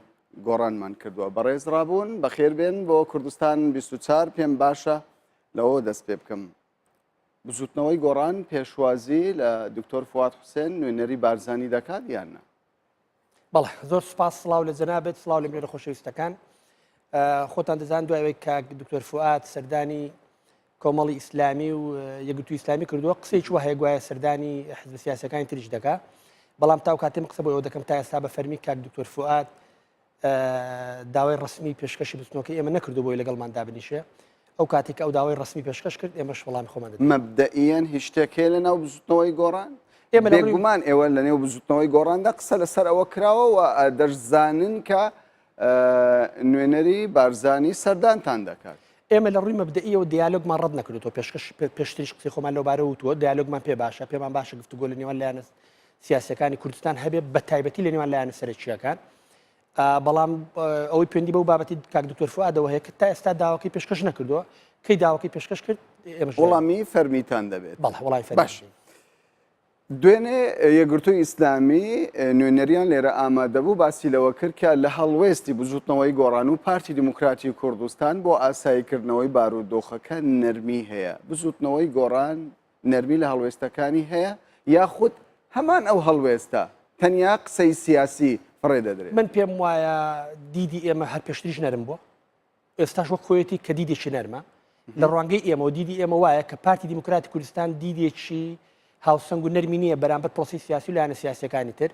گۆڕانمان کردووە. بەڕێز ڕابوون بەخێر بێن بۆ کوردستان 24 پێم باشە لەوەوە دەست پێ بکەم. بزووتنەوەی گۆڕان پێشوازی لە دکتۆر فواد حوسێن نوێنەری بارزانی دەکات یان نا؟ بەڵێ زۆر سوپاس سڵاو لە جەنابت سڵاو لە بینەرە خۆشەویستەکان خۆتان دەزان دوای ئەوەی کاک دکتۆر فوئاد سەردانی کۆمەڵی ئیسلامی و یەکگرتووی ئیسلامی کردووە قسەیەکی وە هەیە گوایە سەردانی حزب سیاسەکانی تریش دەکا بەڵام تاو کاتێم قسە بۆ ئەوە دەکەم تا ئێستا بە فەرمی کاک دکتۆر فوئاد داوای ڕسمی پێشکەشی بزوتنەوەکەی ئێمە نەکردو بۆی لەگەڵمان دابنیشێ ئەو کاتێک ئەو داوای ڕسمی پێشکەش کرد ئێمەش وەڵامی خۆمان دەدەین. مەبدەئیەن هیچ شتێک هەیە لەناو بزوتنەوەی گۆڕان؟ ئێمە لە ڕووی بێگومان ئێوە لەنێو بزوتنەوەی گۆڕاندا قسە لەسەر ئەوە کراوە و دەشزانن کە نوێنەری بارزانی سەردانتان دەکات. ئێمە لە ڕووی مەبدەئیەوە دیالۆگمان ڕەت نەکردووەتەوە، پێشکەش پێشتریش قسەی خۆمان لەوبارەوە وتووە، دیالۆگمان پێ باشە، پێمان باشە گفتوگۆ لە نێوان لایەنە سیاسیەکانی کوردستان هەبێ بە تایبەتی لە نێوان لایەنە سەرەکییەکان. بەڵام ئەوەی پێندی بەو بابەتی کاک دکتۆر فوئادەوە هەیە کە تا ئێستا داواکەی پێشکەش نەکردووە کەی داواکەی پێشکەش کرد ئێمەش وەڵامی فەرمیتان دەبێت بەڵێ وەڵامی فەرمی باش دوێنێ یەکگرتووی ئیسلامی نوێنەریان لێرە ئامادەبوو باسی لەوە کرد کە لە هەڵوێستی بزوتنەوەی گۆڕان و پارتی دیموکراتی کوردستان بۆ ئاساییکردنەوەی بارودۆخەکە نەرمی هەیە بزوتنەوەی گۆڕان نەرمی لە هەڵوێستەکانی هەیە یاخود هەمان ئەو هەڵوێستە تەنیا قسەی سیاسی فڕێ دەدرێت؟ من پێم وایە دیدی ئێمە هەر پێشتریش نەرم بووە، ئێستاش وەک خۆیەتی کە دیدێکی نەرمە. لە ڕوانگەی ئێمەوە دیدی ئێمە وایە کە پارتی دیموکراتی کوردستان دیدێکی هاوسەنگ و نەرمی نییە بەرامبەر پرۆسەی سیاسی و لایەنە سیاسیەکانی تر.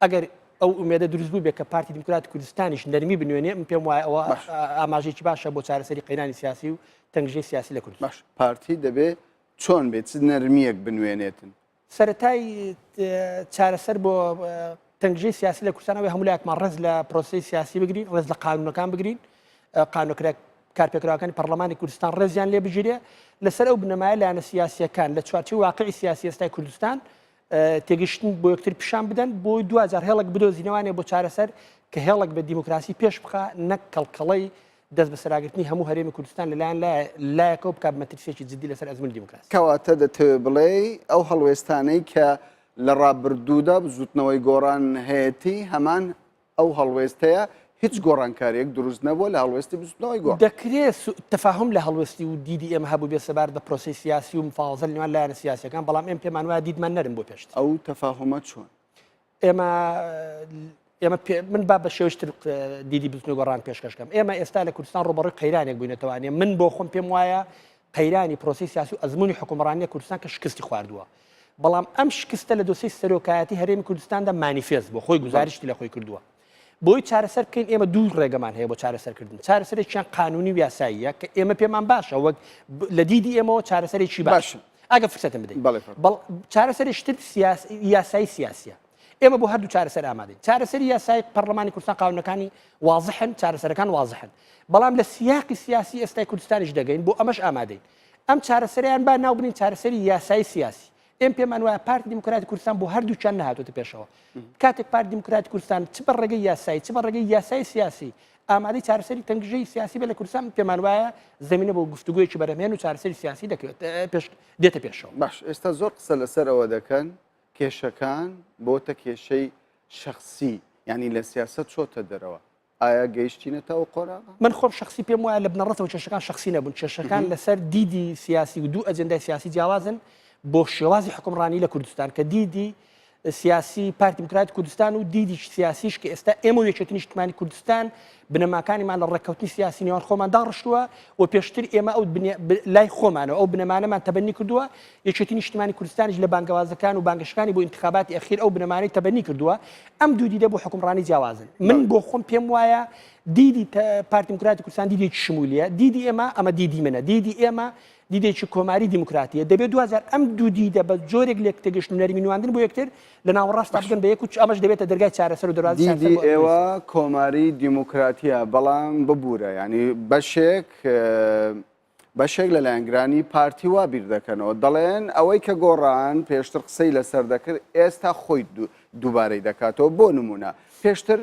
ئەگەر ئەو ئومێدە دروست بوو بێ کە پارتی دیموکراتی کوردستانیش نەرمی بنوێنێ، من پێم وایە ئەوە ئاماژەیەکی باشە بۆ چارەسەری قەیرانی سیاسی و تەنگژەی سیاسی لە کوردستان. باش پارتی دەبێ چۆن بێت چ نەرمییەک بنوێنێتن؟ سەرەتای چارەسەر بۆ تەنگژەی سیاسی لە کوردستان ئەوەیە هەموو لایەکمان ڕێز لە پرۆسەی سیاسی بگرین، ڕێز لە قانونەکان بگرین، قانونە کارپێکراوەکانی پەرلەمانی کوردستان ڕێزیان لێ بگیرێ، لەسەر ئەو بنەمایە لایەنە سیاسییەکان لە چوارچێوەی واقعی سیاسی ئێستای کوردستان تێگەشتن بۆ یەکتر پیشان بدەن بۆ دواجار هێڵێک بدۆزینەوانێ بۆ چارەسەر کە هێڵێک بە دیموکراسی پێش بخا نەک کەڵکەڵەی دەست بەسەراگرتنی هەموو هەرێمی کوردستان لەلایەن لایەکەوە بکات مەترسیەکی جدی لەسەر ئەزموونی دیموکراسی. کەواتە دەتەوێت بڵێی ئەو هەڵوێستانەی کە لە ڕابردوودا بزووتنەوەی گۆڕان هەیەتی هەمان ئەو هەڵوێستەیە هیچ گۆڕانکارییەک دروست نەبووە لە هەڵوێستی بزووتنەوەی گۆڕان. دەکرێت سوء تفاهم لە هەڵوێستی و دیدی ئێمە هەبووبێت سەبارەت بە پرۆسەی سیاسی و مفاوەزە لە نێوان لایەنە سیاسییەکان، بەڵام ئێمە پێمان وایە دیدمان نەرم بووە پێشتر. ئەو تەفاهومە چۆن؟ ئێمە ئێمە من با بە شێوەی تر دیدی بزوتنەوەی گۆڕان پێشکەش کەم ئێمە ئێستا لە کوردستان ڕوبەڕووی قەیرانێک بووینەتەوانێ من بۆ خۆم پێم وایە قەیرانی پرۆسی سیاسی و ئەزمموی حکومڕانیە کوردستان کە شکستی خواردووە بەڵام ئەم شکستە لە دۆسیی سەرۆکایەتی هەرێمی کوردستاندا مانیفێست بۆ خۆی گوزارشتی لە خۆی کردووە بۆی چارەسەر بکەین ئێمە دوو ڕێگەمان هەیە بۆ چارەسەرکردن چارەسەرێکیان قانونی و یاساییە کە ئێمە پێمان باشە وەک لە دیدی ئێمەوە چارەسەرێکی باشە ئەگە فرسەتم بدەیت چارەسەرێکی تر یاسایی سیاسیە ئێمە بۆ هەردوو چارەسەر ئامادەین چارەسەری یاسایی پەرلەمانی کوردستان قانونەکانی وازحن چارەسەرەکان وازحن بەڵام لە سیاقی سیاسی ئێستای کوردستانیش دەگەین بۆ ئەمەش ئامادەین ئەم چارەسەریان با ناو بنین چارەسەری یاسایی سیاسی ئێم پێمان وایە پارتی دیموکراتی کوردستان بۆ هەردووکیان نەهاتۆتە پێشەوە کاتێک پارتی دیموکراتی کوردستان چ بە ڕێگەی یاسایی چ بە ڕێگەی یاسایی سیاسی ئامادەی چارەسەری تەنگژەی سیاسی بێ لە کوردستان پێمان وایە زمینە بۆ گفتوگۆیەکی بەرهەمهێن و چارەسەری سیاسی دەکەوێت پێش دێتە پێشەوە. باش ئێستا زۆر قسە لەسەر ئەوە دەکەن کێشەکان بۆتە کێشەی شەخسی یانی لە سیاسەت چۆتە دەرەوە ئایا گەیشتینەتە ئەو قۆناغە؟ من خۆم شەخسی پێم وایە لە بنەڕەتەوە کێشەکان شەخسی نەبوون کێشەکان لەسەر دیدی سیاسی و دوو ئەجندای سیاسی جیاوازن بۆ شێوازی حکومڕانی لە کوردستان کە دیدی سیاسی پارتی دیموکراتی کوردستان و دیدی سیاسیش کە ئێستا ئێمە و یەکێتی نیشتمانی کوردستان بنەماکانیمان لە ڕێککەوتنی سیاسی نێوان خۆمان داڕشتووە و پێشتر ئێمە ئەو لای خۆمانەوە ئەو بنەمانەمان تەبەنی کردووە یەکێتی نیشتمانی کوردستانیش لە بانگەوازەکان و بانگەشەکانی بۆ ئینتخاباتی ئەخیر ئەو بنەمانەی تەبەنی کردووە ئەم دوو دیدە بۆ حکومڕانی جیاوازن من بۆ خۆم پێم وایە دیدی پارتی دیموکراتی کوردستان دیدێکی شمولیە دیدی ئێمە ئەمە دیدی منە دیدی ئێمە دیدێکی کۆماری دیموکراتیە دەبێت دواجار ئەم دوو دیدە بە جۆرێک لێک تێگەشتن و نەرمی نواندن بۆ یەکتر لە ناوەڕاستدا بگەن بە یەک و ئەمەش دەبێتە دەرگای چارەسەر و دەروازەی چارەسەر دیدی بۆ ئەزموونی ئێوە سیاسی. کۆماری دیموکراتیە بەڵام ببورە یانی بەشێک. بەشێک لە لایەنگرانی پارتی وا بیر دەکەنەوە، دەڵێن ئەوەی کە گۆڕان پێشتر قسەی لەسەر دەکرد ئێستا خۆی دووبارەی دەکاتەوە، بۆ نمونە پێشتر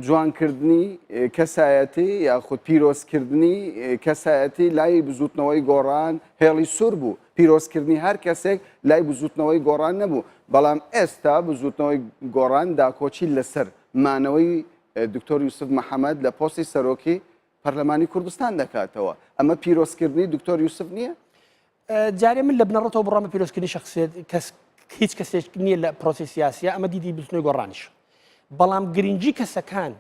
جوانکردنی کەسایەتی یاخود پیرۆزکردنی کەسایەتی لای بزوتنەوەی گۆڕان هێڵی سوور بوو، پیرۆزکردنی هەر کەسێک لای بزوتنەوەی گۆڕان نەبوو، بەڵام ئێستا بزوتنەوەی گۆڕان داکۆکی لەسەر مانەوەی دکتۆر یوسف محەمەد لە پۆستی سەرۆکی پەرلەمانی کوردستان دەکاتەوە، ئەمە پیرۆزکردنی دکتۆر یوسف نییە؟ جارێ من لە بنەڕەتەوە بڕوام بە پیرۆزکردنی شخصیت کەس هیچ کەسێک نییە لە پرۆسی سیاسیە ئەمە دیدی بزوتنەوەی گۆڕانیش بەڵام گرنگی کەسەکان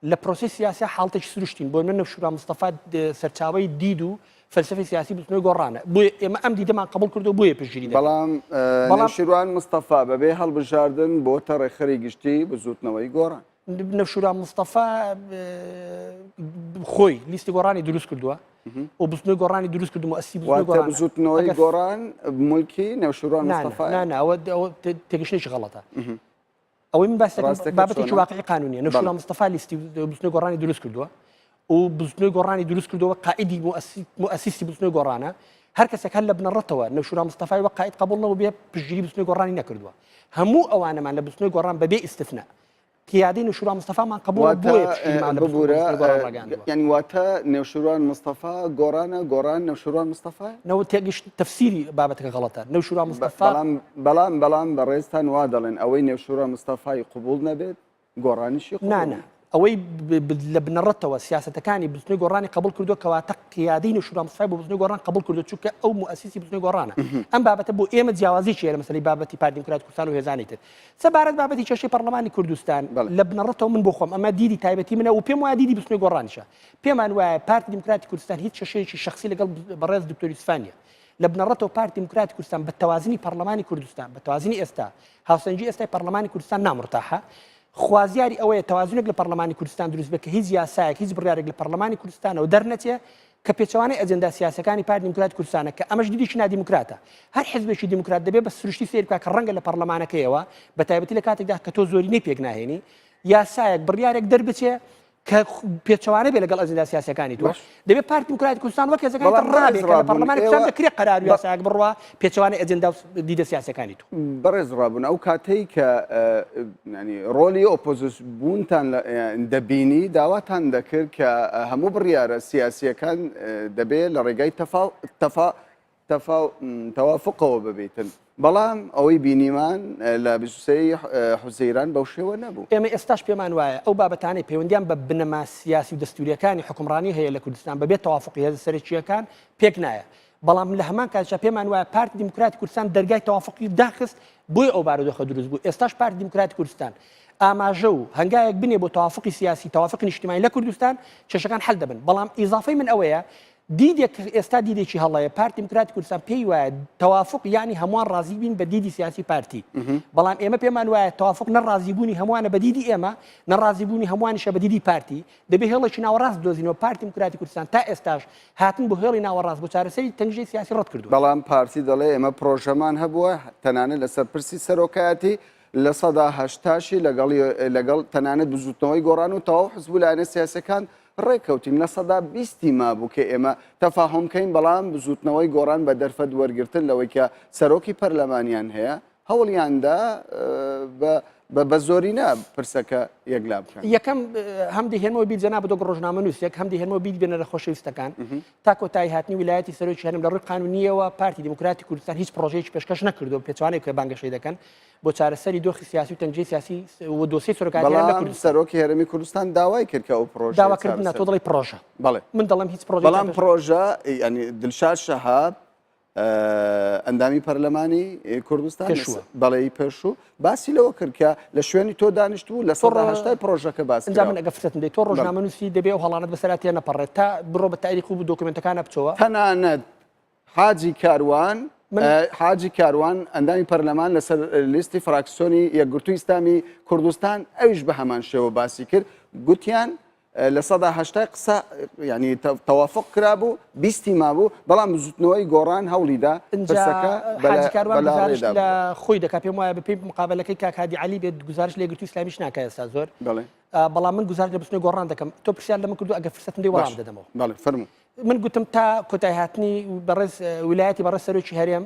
لە پرۆسی سیاسی حاڵتێکی سروشتین بۆ من نەوشیروان مستەفا سەرچاوەی دید و فەلسفی سیاسی بزوتنەوەی گۆڕانە بۆیە ئێمە ئەم دیدەمان قبول کردو بۆیە پشتگیری دەکەین. بەڵام بەڵام نەوشیروان مستەفا بەبێ هەڵبژاردن بۆتە ڕێکخەری گشتی بزوتنەوەی گۆڕان. نەوشیروان مستەفا خۆی لیستی گۆڕانی دروست کردووە و بزوتنەوەی گۆڕانی دروست کردو مؤسسی بزوتنەوەی واتە گۆڕانە. بزوتنەوەی ئەگەر گۆڕان ملکی نەوشیروان نا، نا، مستەفایە؟ نا، نا، ئەوە ئەوە تێگەشتنێکی غەڵەتە. ئەوەی من باس دەکەم ڕاستەکە بابەتێکی چۆنە؟ واقعی قانونیە. نەوشیروان مستەفا لیستی بزوتنەوەی گۆڕانی دروست کردووە و بزوتنەوەی گۆڕانی دروست کردووە قائیدی مؤسسی بزوتنەوەی گۆڕانە. هەر کەسێک هەر لە بنەڕەتەوە نەوشیروان مستەفای وەک قائید قبوڵ نەبوو بێ پشتگیری بزوتنەوەی گۆڕانی نەکردووە. هەموو ئەوانەمان لە بزوتنەوەی گۆڕان بەبێ ئیستثناء قیادەی نەوشیروان مستەفامان قبوڵە واتە بۆیە پشتگیریمان لە ببورە بزوتنەوەی گۆڕان ڕاگەیاندووە. یانی واتە نەوشیروان مستەفا گۆڕانە گۆڕان نەوشیروان مستەفایە؟ نەوە تێگەشت تەفسیری بابەتەکە غەڵەتە نەوشیروان مستەفا بەڵام بەڵام بەڵام بەڕێزتان وا دەڵێن ئەوەی نەوشیروان مستەفای قبوڵ نەبێت گۆڕانیشی قبوڵ نا نا ئەوەی لە بنەڕەتەوە سیاسەتەکانی بزوتنەوەی گۆڕانی قبوڵ کردووە کەواتە قیادەی نەوشیروان مستەفای بۆ بزوتنەوەی گۆڕان قبوڵ کردووە چونکە ئەو موئەسیسی بزوتنەوەی گۆڕانە ئەم بابەتە بۆ ئێمە جیاوازیی هەیە لە مەسەلەی بابەتی پارتی دیموکراتی کوردستان و هێزانی تر سەبارەت بابەتی کێشەی پەڕلەمانی کوردستان لە بنەڕەتەوە من بۆ خۆم ئەمە دیدی تایبەتی منە و پێم وایە دیدی بزوتنەوەی گۆڕانیشە پێمان وایە پارتی دیموکراتی کوردستان هیچ کێشەیەکی شخصی لەگەڵ بەڕێز دکتۆر یوسفان نییە لە بنەڕەتەوە پارتی دیموکراتی کوردستان بە تەوازنی پەڕلەمانی کوردستان بە تەوازنی ئێستا هاوسەنگی ئێستای پەڕلەمانی کوردستان نامرتاحە خوازیاری ئەوەیە تەوازنێک لە پەڕلەمانی کوردستان دروست بێت کە هیچ یاسایەک هیچ بڕیارێک لە پەڕلەمانی کوردستانەوە دەرنەچێ کە پێچەوانەی ئەجێندا سیاسیەکانی پارتی دیموکراتی کوردستانە کە ئەمەش دیدێکی نادیموکراتە. هەر حزبێکی دیموکرات دەبێت بە سروشتی سەیر بکات کە ڕەنگە لە پەڕلەمانەکەیەوە بە تایبەتی لە کاتێکدا کە تۆ زۆرینەی پێک ناهێنی یاسایەک بڕیارێک دەربچێ کە پێچەوانە بێ لەگەڵ ئەجێندا سیاسیەکانی تۆ. دەبێت پارتی دیموکراتی کوردستان وەک هێزەکانی تر ڕابێ کە لە پەڕلەمانی کوردستان دەکرێت قەرار و یاسایەک بڕوا پێچەوانەی ئەجێندا و دیدە سیاسیەکانی تۆ. بەڕێز ڕابوون ئەو کاتەی کە ڕۆلی ئۆپۆزیس بوونتان دەبینی داواتان دەکرد کە هەموو بڕیارە سیاسیەکان دەبێت لە ڕێگای تەوافقەوە ببیتن بەڵام ئەوەی بینیمان لە 23 حوزەیران بەو شێوە نەبوو. ئێمە ئێستاش پێمان وایە ئەو بابەتانەی پەیوەندیان بە بنەما سیاسی و دەستوریەکانی حوکمڕانی هەیە لە کوردستان بەبێ تەوافقی هێزە سەرەکییەکان پێک نایە بەڵام لە هەمان کاتیشا پێمان وایە پارتی دیموکراتی کوردستان دەرگای تەوافقی داخست بۆیە ئەو بارودۆخە دروست بوو ئێستاش پارتی دیموکراتی کوردستان ئاماژە و هەنگاوێک بنێ بۆ تەوافقی سیاسی تەوافقی نیشتیمانی لە کوردستان کێشەکان حل دەبن بەڵام ئیزافەی من ئەوەیە دیدێک ئێستا دیدێکی هەڵەیە پارتی دیموکراتی کوردستان پێی وایە تەوافق یعنی هەمووان ڕازی بین بە دیدی سیاسی پارتی بەڵام ئێمە پێمان وایە تەوافق نە ڕازیبوونی هەمووانە بە دیدی ئێمە نە ڕازیبوونی هەمووانیشە بە دیدی پارتی دەبێ هێڵێکی ناوەڕاست بدۆزینەوە، پارتی دیموکراتی کوردستان تا ئێستاش هاتن بۆ هێڵی ناوەڕاست بۆ چارەسەری تەنگژەی سیاسی ڕەت کردووە. بەڵام پارتی دەڵێ ئێمە پڕۆژەمان هەبووە، تەنانەت لەسەر پرسی سەرۆکایەتی 80% لەگەڵی لەگەڵ تەنانەت بزووتنەوەی گۆڕان و تەواو حزب و لایەنە سیاسیەکان ڕێککەوتین، 20% مابوو کە ئێمە تەفاهوم کەین، بەڵام بزووتنەوەی گۆڕان بە دەرفەت وەرگرتن لەوەی کە سەرۆکی پەرلەمانیان هەیە هەوڵیاندا بە زۆرینە پرسەکە یەکلا بکەن. یەکەم هەم دەیهێنمەوە بیر جەنابت وەک ڕۆژنامەنووسێک، هەم دەیهێنمەوە بیر بێنەرە خۆشەویستەکان، تا کۆتایی هاتنی ویلایەتی سەرۆکی هەرێم لە ڕووی قانونییەوە پارتی دیموکراتی کوردستان هیچ پڕۆژەیەکی پێشکەش نەکردووە، پێچەوانەی کە بانگەشەی دەکەن بۆ چارەسەری دۆخی سیاسی و تەنگژەی سیاسی و دۆسیەی سەرۆکایەتی هەرێم لە بەڵام کوردستان. سەرۆکی هەرێمی کوردستان داوای کرد کە ئەو پڕۆژەیە داواکردن نا، تۆ چارەسەر دەڵێی پڕۆژە. بەڵێ. من دەڵێم هیچ پڕۆژەیەکیان بەڵام پێش. پڕۆژە یانی دلشاد شەهاب ئەندامی پەرلەمانی کوردستان پێشووە. بەڵێی پێشوو باسی لەوە کرد کە لە شوێنی تۆ دانیشتبوو 80% پڕۆژەکە باس ئینجا من کراوە. ئەگەر فرسەتم دەی تۆ ڕۆژنامەنووسی دەبێ ئەو هەڵانەت بەسەرا تێنەپەڕێت تا بڕۆ بە تاریخ و دۆکومێنتەکانە بچۆوە. تەنانەت حاجی کاروان من حاجی کاروان ئەندامی پەرلەمان لەسەر لیستی فراکسیۆنی یەکگرتووی ئیسلامی کوردستان ئەویش بە هەمان شێوە باسی کرد گوتیان 80% قسە یعنی تەوافق کرابوو 20 مابوو بەڵام بزوتنەوەی گۆڕان هەوڵیدا ئینجا پرسەکە حاجی کاروان گوزارشت بەلاڕێدا لە خۆی دەکات پێم وایە بەپێی مقابلەکەی کاک هادی عەلی بێت گوزارشت لە یەکگرتووی ئیسلامیش ناکات ئێستا زۆر بەڵێ بەڵام من گوزارشت لە بزوتنەوەی گۆڕان دەکەم تۆ پرسیار لە من کردو ئەگەر فرسەتم دەی وەڵام باش دەدەمەوە بەڵێ فەرموو. من گوتم تا کۆتای هاتنی بەڕێز ویلایەتی بەڕێز سەرۆکی هەرێم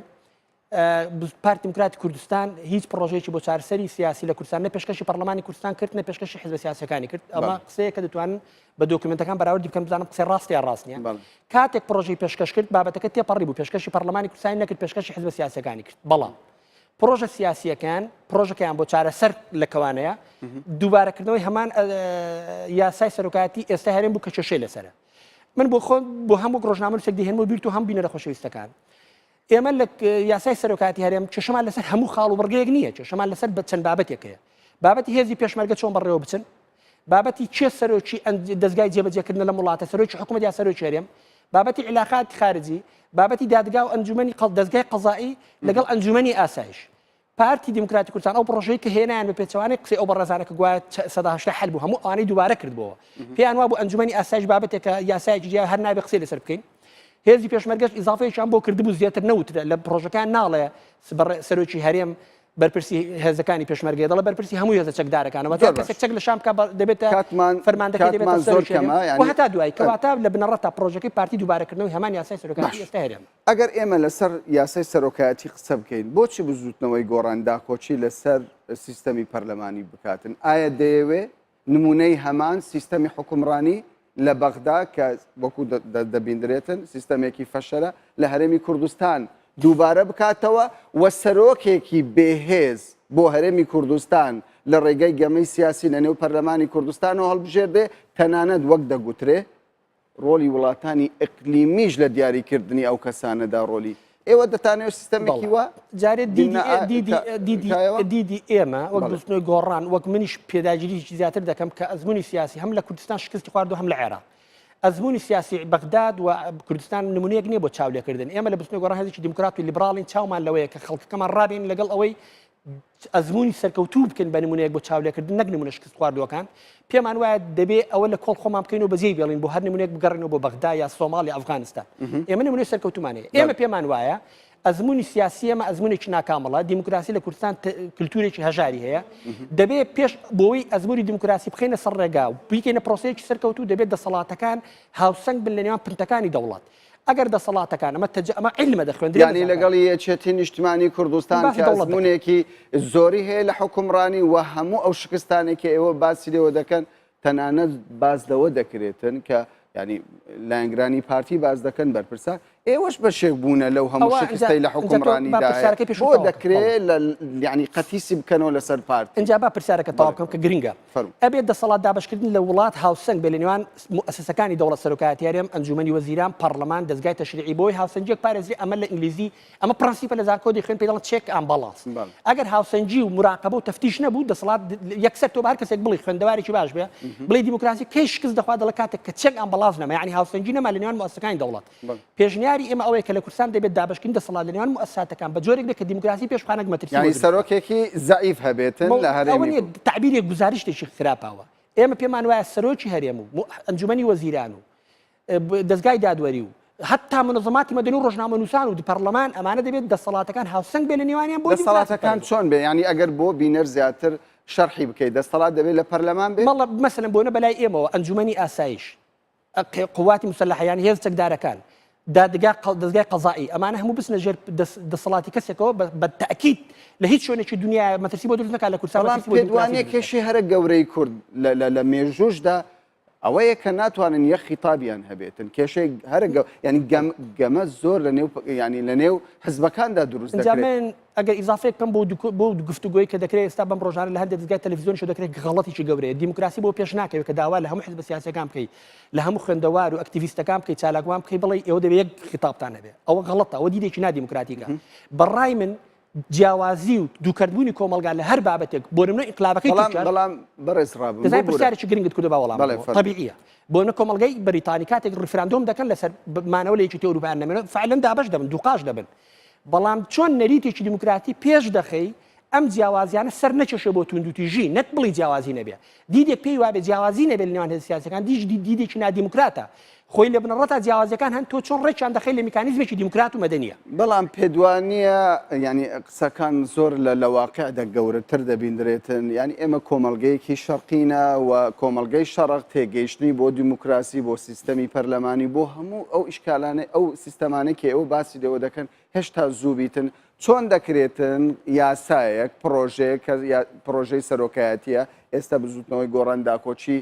پارتی دیموکراتی کوردستان هیچ پرۆژەیەکی بۆ چارەسەری سیاسی لە کوردستان نە پێشکەشی پەرلەمانی کوردستان کرد نە پێشکەشی حزبە سیاسەکانی کرد ئەمە قسەیە کە دەتوانن بە دۆکیومنتەکان بەراوردی بکەن بزانم قسەی ڕاست یا ڕاست نییە کاتێک پرۆژەی پێشکەش کرد بابەتەکە تێپەڕی بوو پێشکەشی پەرلەمانی کوردستانی نەکرد پێشکەشی حزبە سیاسەکانی کرد بەڵام پرۆژە سیاسیەکان پرۆژەکەیان بۆ چارەسەر لە کەوانەیە دووبارەکردنەوەی هەمان یاسای سەرۆکایەتی ئێستا هەرێم بوو کە کێشەی لەسەرە من بۆ خۆم بۆ هەموو ڕۆژنامەنووسێک دەهێنمەوە بیرت و هەم بینەرە خۆشەویستەکان ئێمە لە یاسای سەرۆکاتی هەرێم کێشەمان لەسەر هەموو خاڵ و بڕگەیەک نییە کێشەمان لەسەر بە چەند بابەتێک هەیە بابەتی هێزی پێشمەرگە چۆن بەڕێوە بچن بابەتی کێ سەرۆکی دەزگای جێبەجێکردنە لەم وڵاتە سەرۆکی حکوومەت یا سەرۆکی هەرێم بابەتی علاقات خارجی بابەتی دادگا و ئەنجومەنی دەزگای قەزایی لەگەڵ ئەنجومەنی ئاسایش پارتی دیموکراتی کوردستان ئەو پڕۆژەی کە هێنایان بە پێچەوانەی قسەی ئەو بەڕێزانە کە گوایە 80% حل بوو هەموو ئەوانەی دووبارە کردبەوە پێیان وابوو ئەنجومەنی ئاسایش بابەتێکە یاسایەکی جیا هەر نابێ قسەی لەسەر بکەین هێزی پێشمەرگەش ئیزافەیەکیان بۆ کردبوو زیاتر نەوترا لە پڕۆژەکان ناڵێ سەرۆکی هەرێم بەرپرسی هێزەکانی پێشمەرگەیە دەڵێ بەرپرسی هەموو هێزە چەکدارەکانەوە زۆر باش. کەسێک چەک لە شام بکا دەبێتە کاتمان فەرماندەکەی دەبێتە کاتمان زۆر سەرۆکی هەرێم کەمە و یعنی هەتا دوایی کەواتە لە بنەڕەتا پڕۆژەکەی پارتی دووبارەکردنەوەی هەمان یاسای سەرۆکایەتی باش. ئێستا هەرێمە. ئەگەر ئێمە لەسەر یاسای سەرۆکایەتی قسە بکەین، بۆچی بزووتنەوەی گۆڕان داکۆکی لەسەر سیستەمی پەرلەمانی بکاتن؟ ئایا دەیەوێ نموونەی هەمان سیستەمی حوکمڕانی لە بەغدا کە وەکو دەبیندرێتن سیستەمێکی فەشەلە لە هەرێمی کوردستان دووبارە بکاتەوە و سەرۆکێکی بێهێز بۆ هەرێمی کوردستان لە ڕێگەی گەمەی سیاسی لە نێو پەرلەمانی کوردستانەوە هەڵبژێردێ تەنانەت وەک دەگوترێ ڕۆڵی وڵاتانی ئیقلیمیش لە دیاریکردنی ئەو کەسانەدا ڕۆلی ئێوە دەتانەوێت سیستەمێکی وا جارێ دیدی ئێمە وەک بزوتنەوەی گۆڕان وەک منیش پێداگیریی زیاتر دەکەم کە ئەزمموی سیاسی هەم لە کوردستان شکستی خواردو هەم لە عێراق ئەزمموی سیاسی بەغداد و کوردستان نمونەیەک نییە بۆ چاولێکردن ئێمە لە بزوتنەوەی گۆڕان هێزێکی دیموکرات و لیبراڵین چاومان لەوەیە کە خەڵکەکەمان ڕابێن لەگەڵ ئەوەی ئەزموونی سەرکەوتوو بکەین بە نمونەیەک بۆ چاولێکردن نەک نمونە شکست خواردووەکان پێمان وایە دەبێ ئەوە لە کۆڵ خۆمان بکەین و بەجێی بێڵین بۆ هەر نمونەیەک بگەڕێنەوە بۆ بەغدا یا سۆماڵ یا ئەفغانستان ئێمە نمونەی سەرکەوتومان هەیە ئێمە پێمان وایە ئەزمموی سیاسی ئێمە ئەزمونێکی ناکامڵە دیموکراسی لە کوردستان کللتورێکی هەژاری هەیە دەبێ پێش بۆی ئەزمموی دیموکراسی بخینە سەر ڕێگا و بیکەینە پرۆسەیەکی سەرکەوتوو دەبێت دەسەڵاتەکان هاوسەنگ بن لە نێوان پنتەکانی دەوڵەت ئەگەر دەسەڵاتەکان ئەمە تەج ئەمە عیلمە دەخوێندرێ یانی لەگەڵی یەکێتی نیشتمانی کوردستان باسی کە دەوڵەت دەکەم. ئەزموونێکی زۆری هەیە لە حوکمڕانی و هەموو ئەو شکستانەی کە ئێوە باسی لێوە دەکەن تەنانەت باس لەوە دەکرێتن کە ینی لایەنگرانی پارتی باس دەکەن بەرپرسان ئێوەش بەشێک بوونە لەو هەموو ئەوە شکستەی لە ئینجا ئینجا تۆ با حوکمڕانیدا هەیە پرسیارەکەی پێشوو بۆ تەواو کەم. دەکرێ بەڵێ. لە یعنی قەتیسی بکەنەوە لەسەر پارتی ئینجا با پرسیارەکە تەواو بەڵێ بکەم کە گرنگە فەرموو. ئەبێت دەسەڵات دابەشکردن لە وڵات هاوسەنگ بێت لە نێوان موئەسەسەکانی دەوڵەت سەرۆکایەتی هەرێم، ئەنجومەنی وەزیران، پەڕلەمان، دەزگای تەشریعی بۆی هاوسەنگیەک پارێزرێ ئەمە لە ئینگلیزی ئەمە پرەنسیپە لە زانکۆ دەیخوێن پێی دەڵێن check and balance ئەگەر هاوسەنگی و موراقەبە و تەفتیش نەبوو دەسەڵات یەکسەر تۆ بە هەر کەسێک بڵێی خوێندەوارێکی باش بێ بڵێی دیموکراسی کەی شکست دەخوا دەڵێ کاتێک کە check and balance نەما یعنی هاوسەنگی نەما لە نێوان موئەسەسەکانی دەوڵەت پێشنیاری ئێمە ئەوەیە کە لە کوردستان دەبێت دابەشکردنی دەسەڵات لە نێوان موئەسساتەکان بە جۆرێک بێت کە دیموکراسی پێش بخا نەک مەترسی بۆ یانی دروست بکات. سەرۆکێکی زەعیف هەبێتن لە ئەوە هەرێمی نییە تەعبیرێک گوزارشتێکی خراپەوە ئێمە پێمان وایە سەرۆکی هەرێم و ئەنجومەنی وەزیران و دەزگای دادوەری و حتا منظماتی مەدەنی و ڕۆژنامەنووسان و پەرلەمان ئەمانە دەبێت دەسەڵاتەکان هاوسەنگ بێ لە نێوانیان بۆ دەسەڵاتەکان چۆن بێ ینی ئەگەر بۆ بینەر زیاتر شەرحی بکەیت دەسەڵات دەبێت لە پەرلەمان بێ مەڵە مەسەلەن بۆنە بەلای ئێمەوە ئەنجومەنی ئاسایش قوات مسلحە یان هێز چەکدارەکان دادگا دەزگای قەزایی ئەمانە هەموو بچنە ژێر دەسەڵاتی کەسێکەوە بە تەئکید لە هیچ شوێنێکی دنیا مەترسی بۆ دروست نەکات لە کوردستان بەڵام مەترسی بۆ پێت دیموکراسی وانییە دروست نەکات. کێشەی هەرە گەورەی کورد لە مێژووشدا ئەوەیە کە ناتوانن یەک خیتابیان هەبێتن کێشەی هەرە گەو یعنی گەمە زۆر لە نێو ینی لە نێو حزبەکاندا دروست ئینجا دەکرێت. من ئەگەر ئیزافەیەک بکەم بۆ بۆ گفتوگۆی کە دەکرێت ئێستا بەم ڕۆژانە لە هەندێک دەزگای تەلەفزیۆنیشەوە دەکرێت غەڵەتێکی گەورەیە دیموکراسی بۆ پێش ناکەوێت کە داوا لە هەموو حزبە سیاسیەکان بکەی لە هەموو خوێندەوار و ئەکتیڤیستەکان بکەی چالاکوان بکەی بڵێ ئێوە دەبێت یەک خیتابتان هەبێ ئەوە غەڵەتە ئەوە دیدێکی نادیموکراتیکە بەڕای من جیاوازی و دووکەرتبوونی کۆمەڵگا لە هەر بابەتێک بۆ نمونە ئینقلابەکەی بەڵام تورکیا بەڵام بەڕێز ڕابم دەزای ببورە. پرسیارێکی گرنگت کردو با وەڵام بەڵێ، بدەمەوە. فەرموو. طبیعیە بۆ نمونە کۆمەڵگەی بەریتانی کاتێک ڕیفراندۆم دەکەن لەسەر مانەوە لە یەکێتی ئەوروپا یان نەمێنەوە فعلا دابەش دەبن دووقاش دەبن بەڵام چۆن نەریتێکی دیموکراتی پێش دەخەی؟ ئەم جیاوازیانە سەر نەکێشێ بۆ توندوتیژی، نەک بڵێی جیاوازی نەبێ. دیدێک پێی وابێ جیاوازی نەبێ لە نێوان هێزە سیاسیەکان دیش دیدێکی نادیموکراتە. خۆی لە بنەڕەتا جیاوازیەکان هەن تۆ چۆن ڕێکیان دەخەی لە میکانیزمێکی دیموکرات و مەدەنیە. بەڵام پێتوانیە یانی قسەکان زۆر لە لە واقیعدا گەورەتر دەبیندرێتن یانی ئێمە کۆمەڵگەیەکی شەرقینە و کۆمەڵگەی شەڕق تێگەیشتنی بۆ دیموکراسی بۆ سیستەمی پەرلەمانی بۆ هەموو ئەو ئیشکالانەی ئەو سیستەمانەی کە ئێوە باسی لێوە دەکەن هێشتا زوو بیتن چۆن دەکرێتن یاسایەک پڕۆژەیەک کە پڕۆژەی سەرۆکایەتیە ئێستا بزوتنەوەی گۆڕان داکۆکی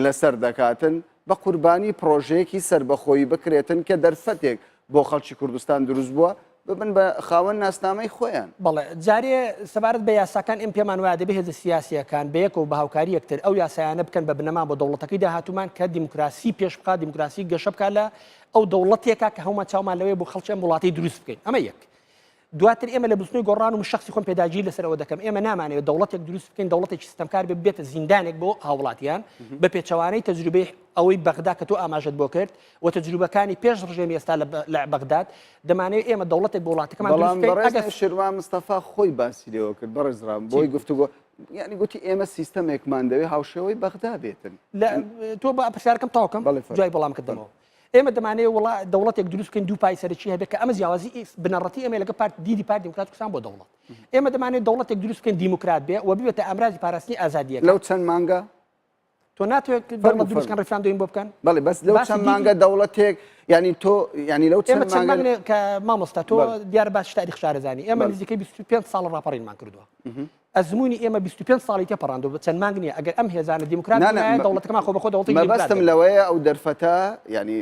لەسەر دەکاتن بە قوربانی پڕۆژەیەکی سەربەخۆیی بکرێتن کە دەرفەتێک بۆ خەڵکی کوردستان دروست بووە ببن بە خاوەن ناسنامەی خۆیان. بەڵێ جارێ سەبارەت بە یاساکان ئێمە پێمان وایە دەبێ هێزە سیاسییەکان بەیەکەوە بە هاوکاری یەکتر ئەو یاسایانە بکەن بە بنەما بۆ دەوڵەتەکەی داهاتوومان کە دیموکراسی پێش بخات دیموکراسی گەشە بکات لە ئەو دەوڵەتێکە کە هەموومان چاومان لەوەیە بۆ خەڵکی ئەم وڵاتەی دروست بکەین ئەمە یەک. دواتر ئێمە لە بزوتنەوەی گۆڕان و من شخصی خۆم پێداگیری لەسەر ئەوە دەکەم ئێمە نامانەوێت دەوڵەتێک دروست بکەین دەوڵەتێکی ستەمکار بێ بێتە زیندانێک بۆ هاوڵاتیان بە پێچەوانەی تەجروبەی ئەوەی بەغدا کە تۆ ئاماژەت بۆ کرد و تەجروبەکانی پێش ڕژێمی ئێستا لە بەغداد دەمانەوێت ئێمە دەوڵەتێک بۆ وڵاتەکەمان دروست بەڵام بکەین بەڕێز ئەگەر نەوشیروان مستەفا خۆی باسی لێوە کرد بەڕێز ڕام بۆی گفتوگۆ یعنی گوتی ئێمە سیستەمێکمان دەوێت هاوشێوەی بەغدا بێتن لە تۆ بە پرسیارەکەم تەواو کەم بەڵێ فەرموو. دوای وەڵام کردمەوە ئێمە دەمانەوێت وڵا دەوڵەتێک دروست بکەین دوو پای سەرەکی هەبێت کە ئەمە جیاوازی بنەڕەتی ئێمە لەگەڵ پارت دیدی پارتی دیموکرات کوردستان بۆ دەوڵەت ئێمە دەمانەوێت دەوڵەتێک دروست بکەین دیموکرات بێ و ببێتە ئامرازی پاراستنی ئازادییەکان لەو چەند مانگە تۆ ناتوێت دەوڵەت دروست بکەن ڕیفراندۆم بۆ بکەن بەڵێ بەس لەو چەند مانگە دەوڵەتێک ینی تۆ ینی لەو چەند مانگە کە مامۆستا تۆ دیارە باش تاریخ شارەزانی ئێمە نزیکەی 25 ساڵ ڕاپەڕینمان کردووە ئەزموونی ئێمە 25 ساڵی تێپەڕاندووە چەند مانگ نییە ئەگەر ئەم هێزانە دیموکرات دەوڵەتەکەمان خۆ بەخۆ دەوڵەتی مەبەستم لەوەیە ئەو دەرفەتە ینی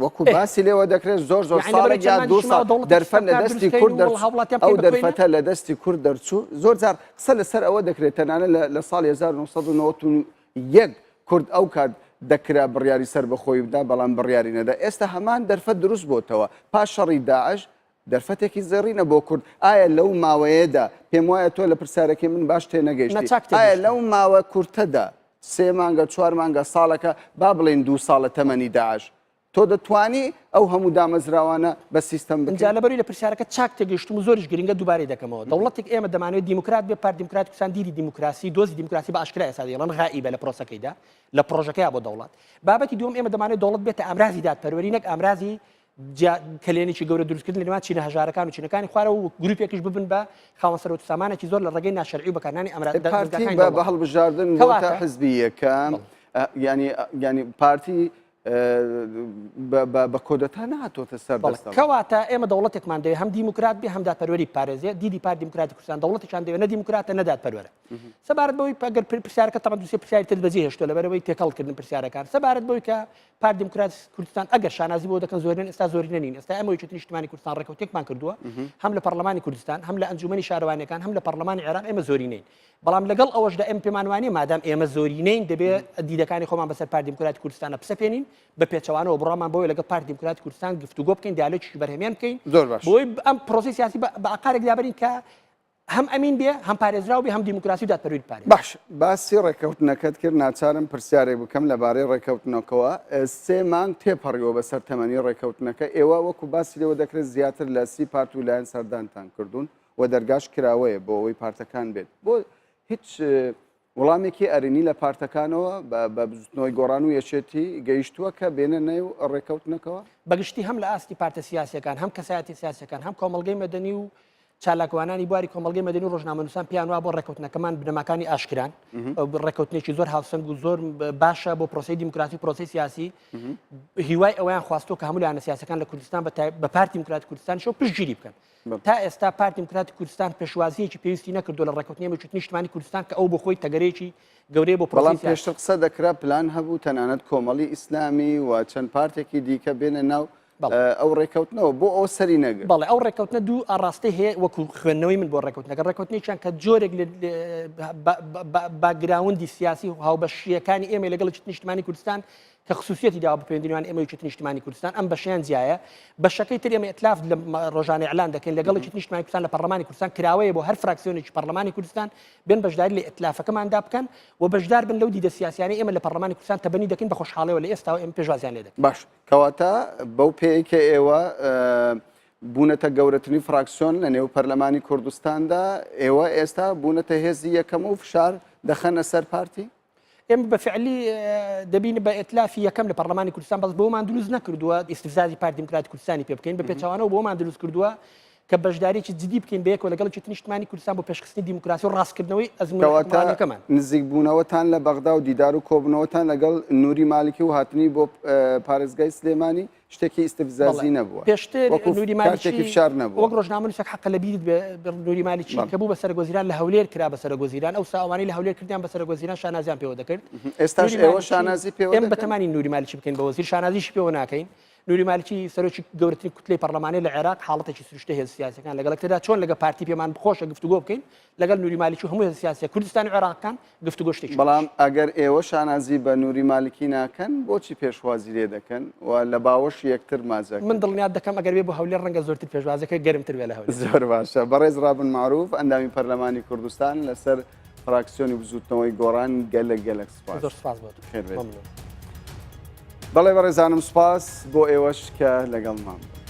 وەکو باسی لێوە دەکرێت زۆر زۆر ساڵێک یان دوو ساڵ دەرفەت لە دەستی کورد دەرچوو ئەو دەرفەتە لە دەستی کورد دەرچوو زۆر جار قسە لەسەر ئەوە دەکرێت تەنانەت لە ساڵی 1991 کورد ئەو کات دەکرا بڕیاری سەربەخۆیی بدا بەڵام بڕیاری نەدا ئێستا هەمان دەرفەت دروست بۆتەوە پاش شەڕی داعش دەرفەتێکی زێڕینە بۆ کورد ئایا لەو ماوەیەدا پێم وایە تۆ لە پرسیارەکەی من باش تێنەگەیشتی ئایا لەو ماوە کورتەدا سێ مانگە چوار مانگە ساڵەکە با بڵێین دوو ساڵە تەمەنی داعش تۆ دەتوانی ئەو هەموو دامەزراوانە بە سیستەم بکەی؟ ئینجا لەبەروی لە پرسیارەکە چاک تێگەیشتم و زۆریش گرنگە دووبارەی دەکەمەوە دەوڵەتێک ئێمە دەمانەوێت دیموکرات بێ پارت دیموکراتی کوردستان دیدی دیموکراسی دۆزی دیموکراسی بە ئاشکرا ئێستا دەیڵێن غائیبە لە پرۆسەکەیدا لە پرۆژەکەیا بۆ دەوڵەت بابەتی دووەم ئێمە دەمانەوێت دەوڵەت بێتە ئامرازی دادپەروەری نەک ئامرازی جیا کەلێنێکی گەورە دروستکردن لە نێوان چینە هەژارەکان و چینەکانی خوارەوە و گروپێکیش ببن بە خاوەن سەروەت و سامانێکی زۆر لە ڕێگەی ناشەرعی و بەکارهێنانی ئامرا پارتی دەزگاکانی بە دەوڵەت. بە هەڵبژاردن بۆتە کەواتە حزبی یەکەم بەڵێ. ینی ینی پارتی بە بە بە کۆدەتا نەهاتۆتە سەر بەڵێ دەستەڵات. کەواتە ئێمە دەوڵەتێکمان دەوێت هەم دیموکرات بێ هەم دادپەروەری بپارێزێ دیدی پارتی دیموکراتی کوردستان دەوڵەتێکیان دەوێت نە دیموکراتە نە دادپەروەرە سەبارەت بەوەی ئەگەر پرسیارەکە تەبعەن دوو سێ پرسیاری ترت بەجێ هێشتووە لەبەرئەوەی تێکەڵ کردن پرسیارەکان سەبارەت بەوەی کە پارتی دیموکرات کوردستان ئەگەر شانازی بۆ دەکەن زۆرینەن ئێستا زۆرینە نین ئێستا ئێمە یەکێتی نیشتمانی کوردستان ڕێکەوتێکمان کردووە هەم لە پەرلەمانی کوردستان هەم لە ئەنجومەنی شارەوانیەکان هەم لە پەرلەمانی عێراق ئێمە زۆرینەین بەڵام لەگەڵ ئەوەشدا ئێمە پێمان وانیە مادام ئێمە زۆرینەین دەبێ دیدەکانی خۆمان بەسەر پارتی دیموکراتی کوردستانە بسەپێنین بە پێچەوانەوە بڕامان بۆیە لەگەڵ پارتی دیموکراتی کوردستان گفتوگۆ بکەین دیالۆگێکی بەرهەمێن بکەین زۆر باش بۆی ئەم پرۆسەی سیاسی بە ئاقارێک دابەرین کە هەم ئەمین بێ، هەم پارێزراو بێ، هەم دیموکراسی و دادپەروەری بپارێزێ. باش باسی ڕێککەوتنەکەت کرد، ناچارم پرسیارێک بکەم لەبارەی ڕێککەوتنەکەوە، سێ مانگ تێپەڕیوە بەسەر تەمەنی ڕێککەوتنەکە، ئێوە وەکو باسی لێوە دەکرێت زیاتر لە 30 پارت و لایەن سەردانتان کردوون و دەرگاش کراوەیە بۆ ئەوەی پارتەکان بێت، بۆ هیچ وڵامێکی ئەرێنی لە پارتەکانەوە بە بزوتنەوەی گۆڕان و یەکێتی گەیشتووە کە بێنە نێو ڕێککەوتنەکەوە؟ بەگشتی هەم لە ئاستی پارتە سیاسیەکان، هەم کەسایەتیە سیاسیەکان، هەم کۆمەڵگەی مەدەنی و چالاکوانانی بواری کۆمەڵگەی مەدەنی و ڕۆژنامەنووسان پێیان وابووە ڕێککەوتنەکەمان بنەماکانی ئاشکران، ڕێککەوتنێکی زۆر هاوسەنگ و زۆر باشە بۆ پرۆسەی دیموکراسی و پرۆسەی سیاسی، هیوای ئەوەیان خواستووە کە هەموو لایەنە سیاسیەکان لە کوردستان بە پارتی دیموکراتی کوردستانیشەوە پشتگیری بکەن. تا ئێستا پارتی دیموکراتی کوردستان پێشوازییەکی پێویستی نەکردووە لە ڕێککەوتنی ئێمە یەکێتی نیشتمانی کوردستان کە ئەو بۆ خۆی تەگەرەیەکی گەورەیە بۆ پرۆسەی بەڵام سیاسی. پێشتر قسە دەکرا پلان هەبوو تەنانەت کۆمەڵی ئیسلامی و چەند پارتێکی دیکە بێنە ناو ئەو ڕێککەوتنەوە بۆ ئەوە سەری نەگرت. بەڵێ ئەو ڕێککەوتنە دوو ئاڕاستەی هەیە وەکو خوێندنەوەی من بۆ ڕێککەوتنەکە، ڕێککەوتنێکیان کە جۆرێک لە باکگراوندی سیاسی و هاوبەشییەکانی ئێمەی لەگەڵ یەکێتی نیشتمانی کوردستان کە خسوسیەتی داوە بە پەیوەندی نێوان ئێمە و یەکێتی نیشتمانی کوردستان ئەم بەشەیان جیایە بەشەکەی تر ئێمە ئیتلاف لە ڕۆژانە ئیعلان دەکەین لەگەڵ یەکێتی نیشتمانی کوردستان لە پەرلەمانی کوردستان کراوەیە بۆ هەر فراکسیۆنێکی پەرلەمانی کوردستان بێن بەشداری لە ئیتلافەکەماندا بکەن و بەشدار بن لەو دیدە سیاسیانەی ئێمە لە پەرلەمانی کوردستان تەبەنی دەکەین بە خۆشحاڵیەوە لە ئێستاوە ئێمە پێشوازیان لێ دەکەین. باش کەواتە بەو پێیەی کە ئێوە. بوونەتە گەورەترین فراکسیۆن لە نێو پەرلەمانی کوردستاندا، ئێوە ئێستا بوونەتە هێزی یەکەم و فشار دەخەنە سەر پارتی؟ ئێمە بە فعلی دەبین بە ئیتلافی یەکەم لە پەرلەمانی کوردستان بەس بۆمان دروست نەکردووە ئیستفزازی پارتی دیموکراتی کوردستانی پێ بکەین بە پێچەوانەوە بۆمان دروست کردووە کە بەشداریی جدی بکەین بەیەکەوە لەگەڵ یەکێتی نیشتمانی کوردستان بۆ پێشخستنی دیموکراسی و ڕاستکردنەوەی ئەزموونە حوکمڕانیەکەمان. نزیکبوونەوەتان لە بەغدا و دیدار و کۆبوونەوەتان لەگەڵ نوری مالکی و هاتنی بۆ پارێزگای سلێمانی شتێکی ئیستفزازی نەبووە پێشتر نوری مالکی فشار نەبوو وەک ڕۆژنامەنووسێک حەقە لە بیرت بێ نوری مالکی کە بوو بە سەرۆکوەزیران لە هەولێر کرا بە سەرۆکوەزیران ئەوسا ئەوانەی لە هەولێر کردیان بە سەرۆکوەزیران شانازیان پێوە دەکرد ئێستاش ئێوە شانازی پێوە ئێمە بەتەمانی نوری مالکی بکەین بە وەزیر شانازیشی پێوە ناکەین نوری مالکی سەرۆکی گەورەترین کوتلەی پەرلەمانی لە عێراق حاڵەتێکی سروشتە هێز سیاسەکان لەگەڵ یەکتردا چۆن لەگە پارتی پێمان خۆشە گفتوگۆ بکەین لەگەڵ نوری مالکی و هەموو هێزە سیاسیە کوردستان و عێراقەکان گفتوگۆ شتێکی بەڵام ئەگەر ئێوە شانازی بە نوری مالکی ناکەن بۆچی پێشوازی لێ دەکەن و لە باوەشی یەکتر ماچ دەکەن؟ من دڵنیات دەکەم ئەگەر بێ بۆ هەولێر ڕەنگە زۆرتر پێشوازیەکە گەرمتر بێ لە هەولێر. زۆر باشە بەڕێز ڕابن مەعروف ئەندامی پەرلەمانی کوردستان لەسەر فراکسیۆنی بزوتنەوەی گۆڕان گەلەک گەلەک سپاس. زۆر سپاس بۆ تۆ. خێر بێت. بەڵێ بەڕێزانم سپاس بۆ ئێوەش کە لەگەڵمان بوون.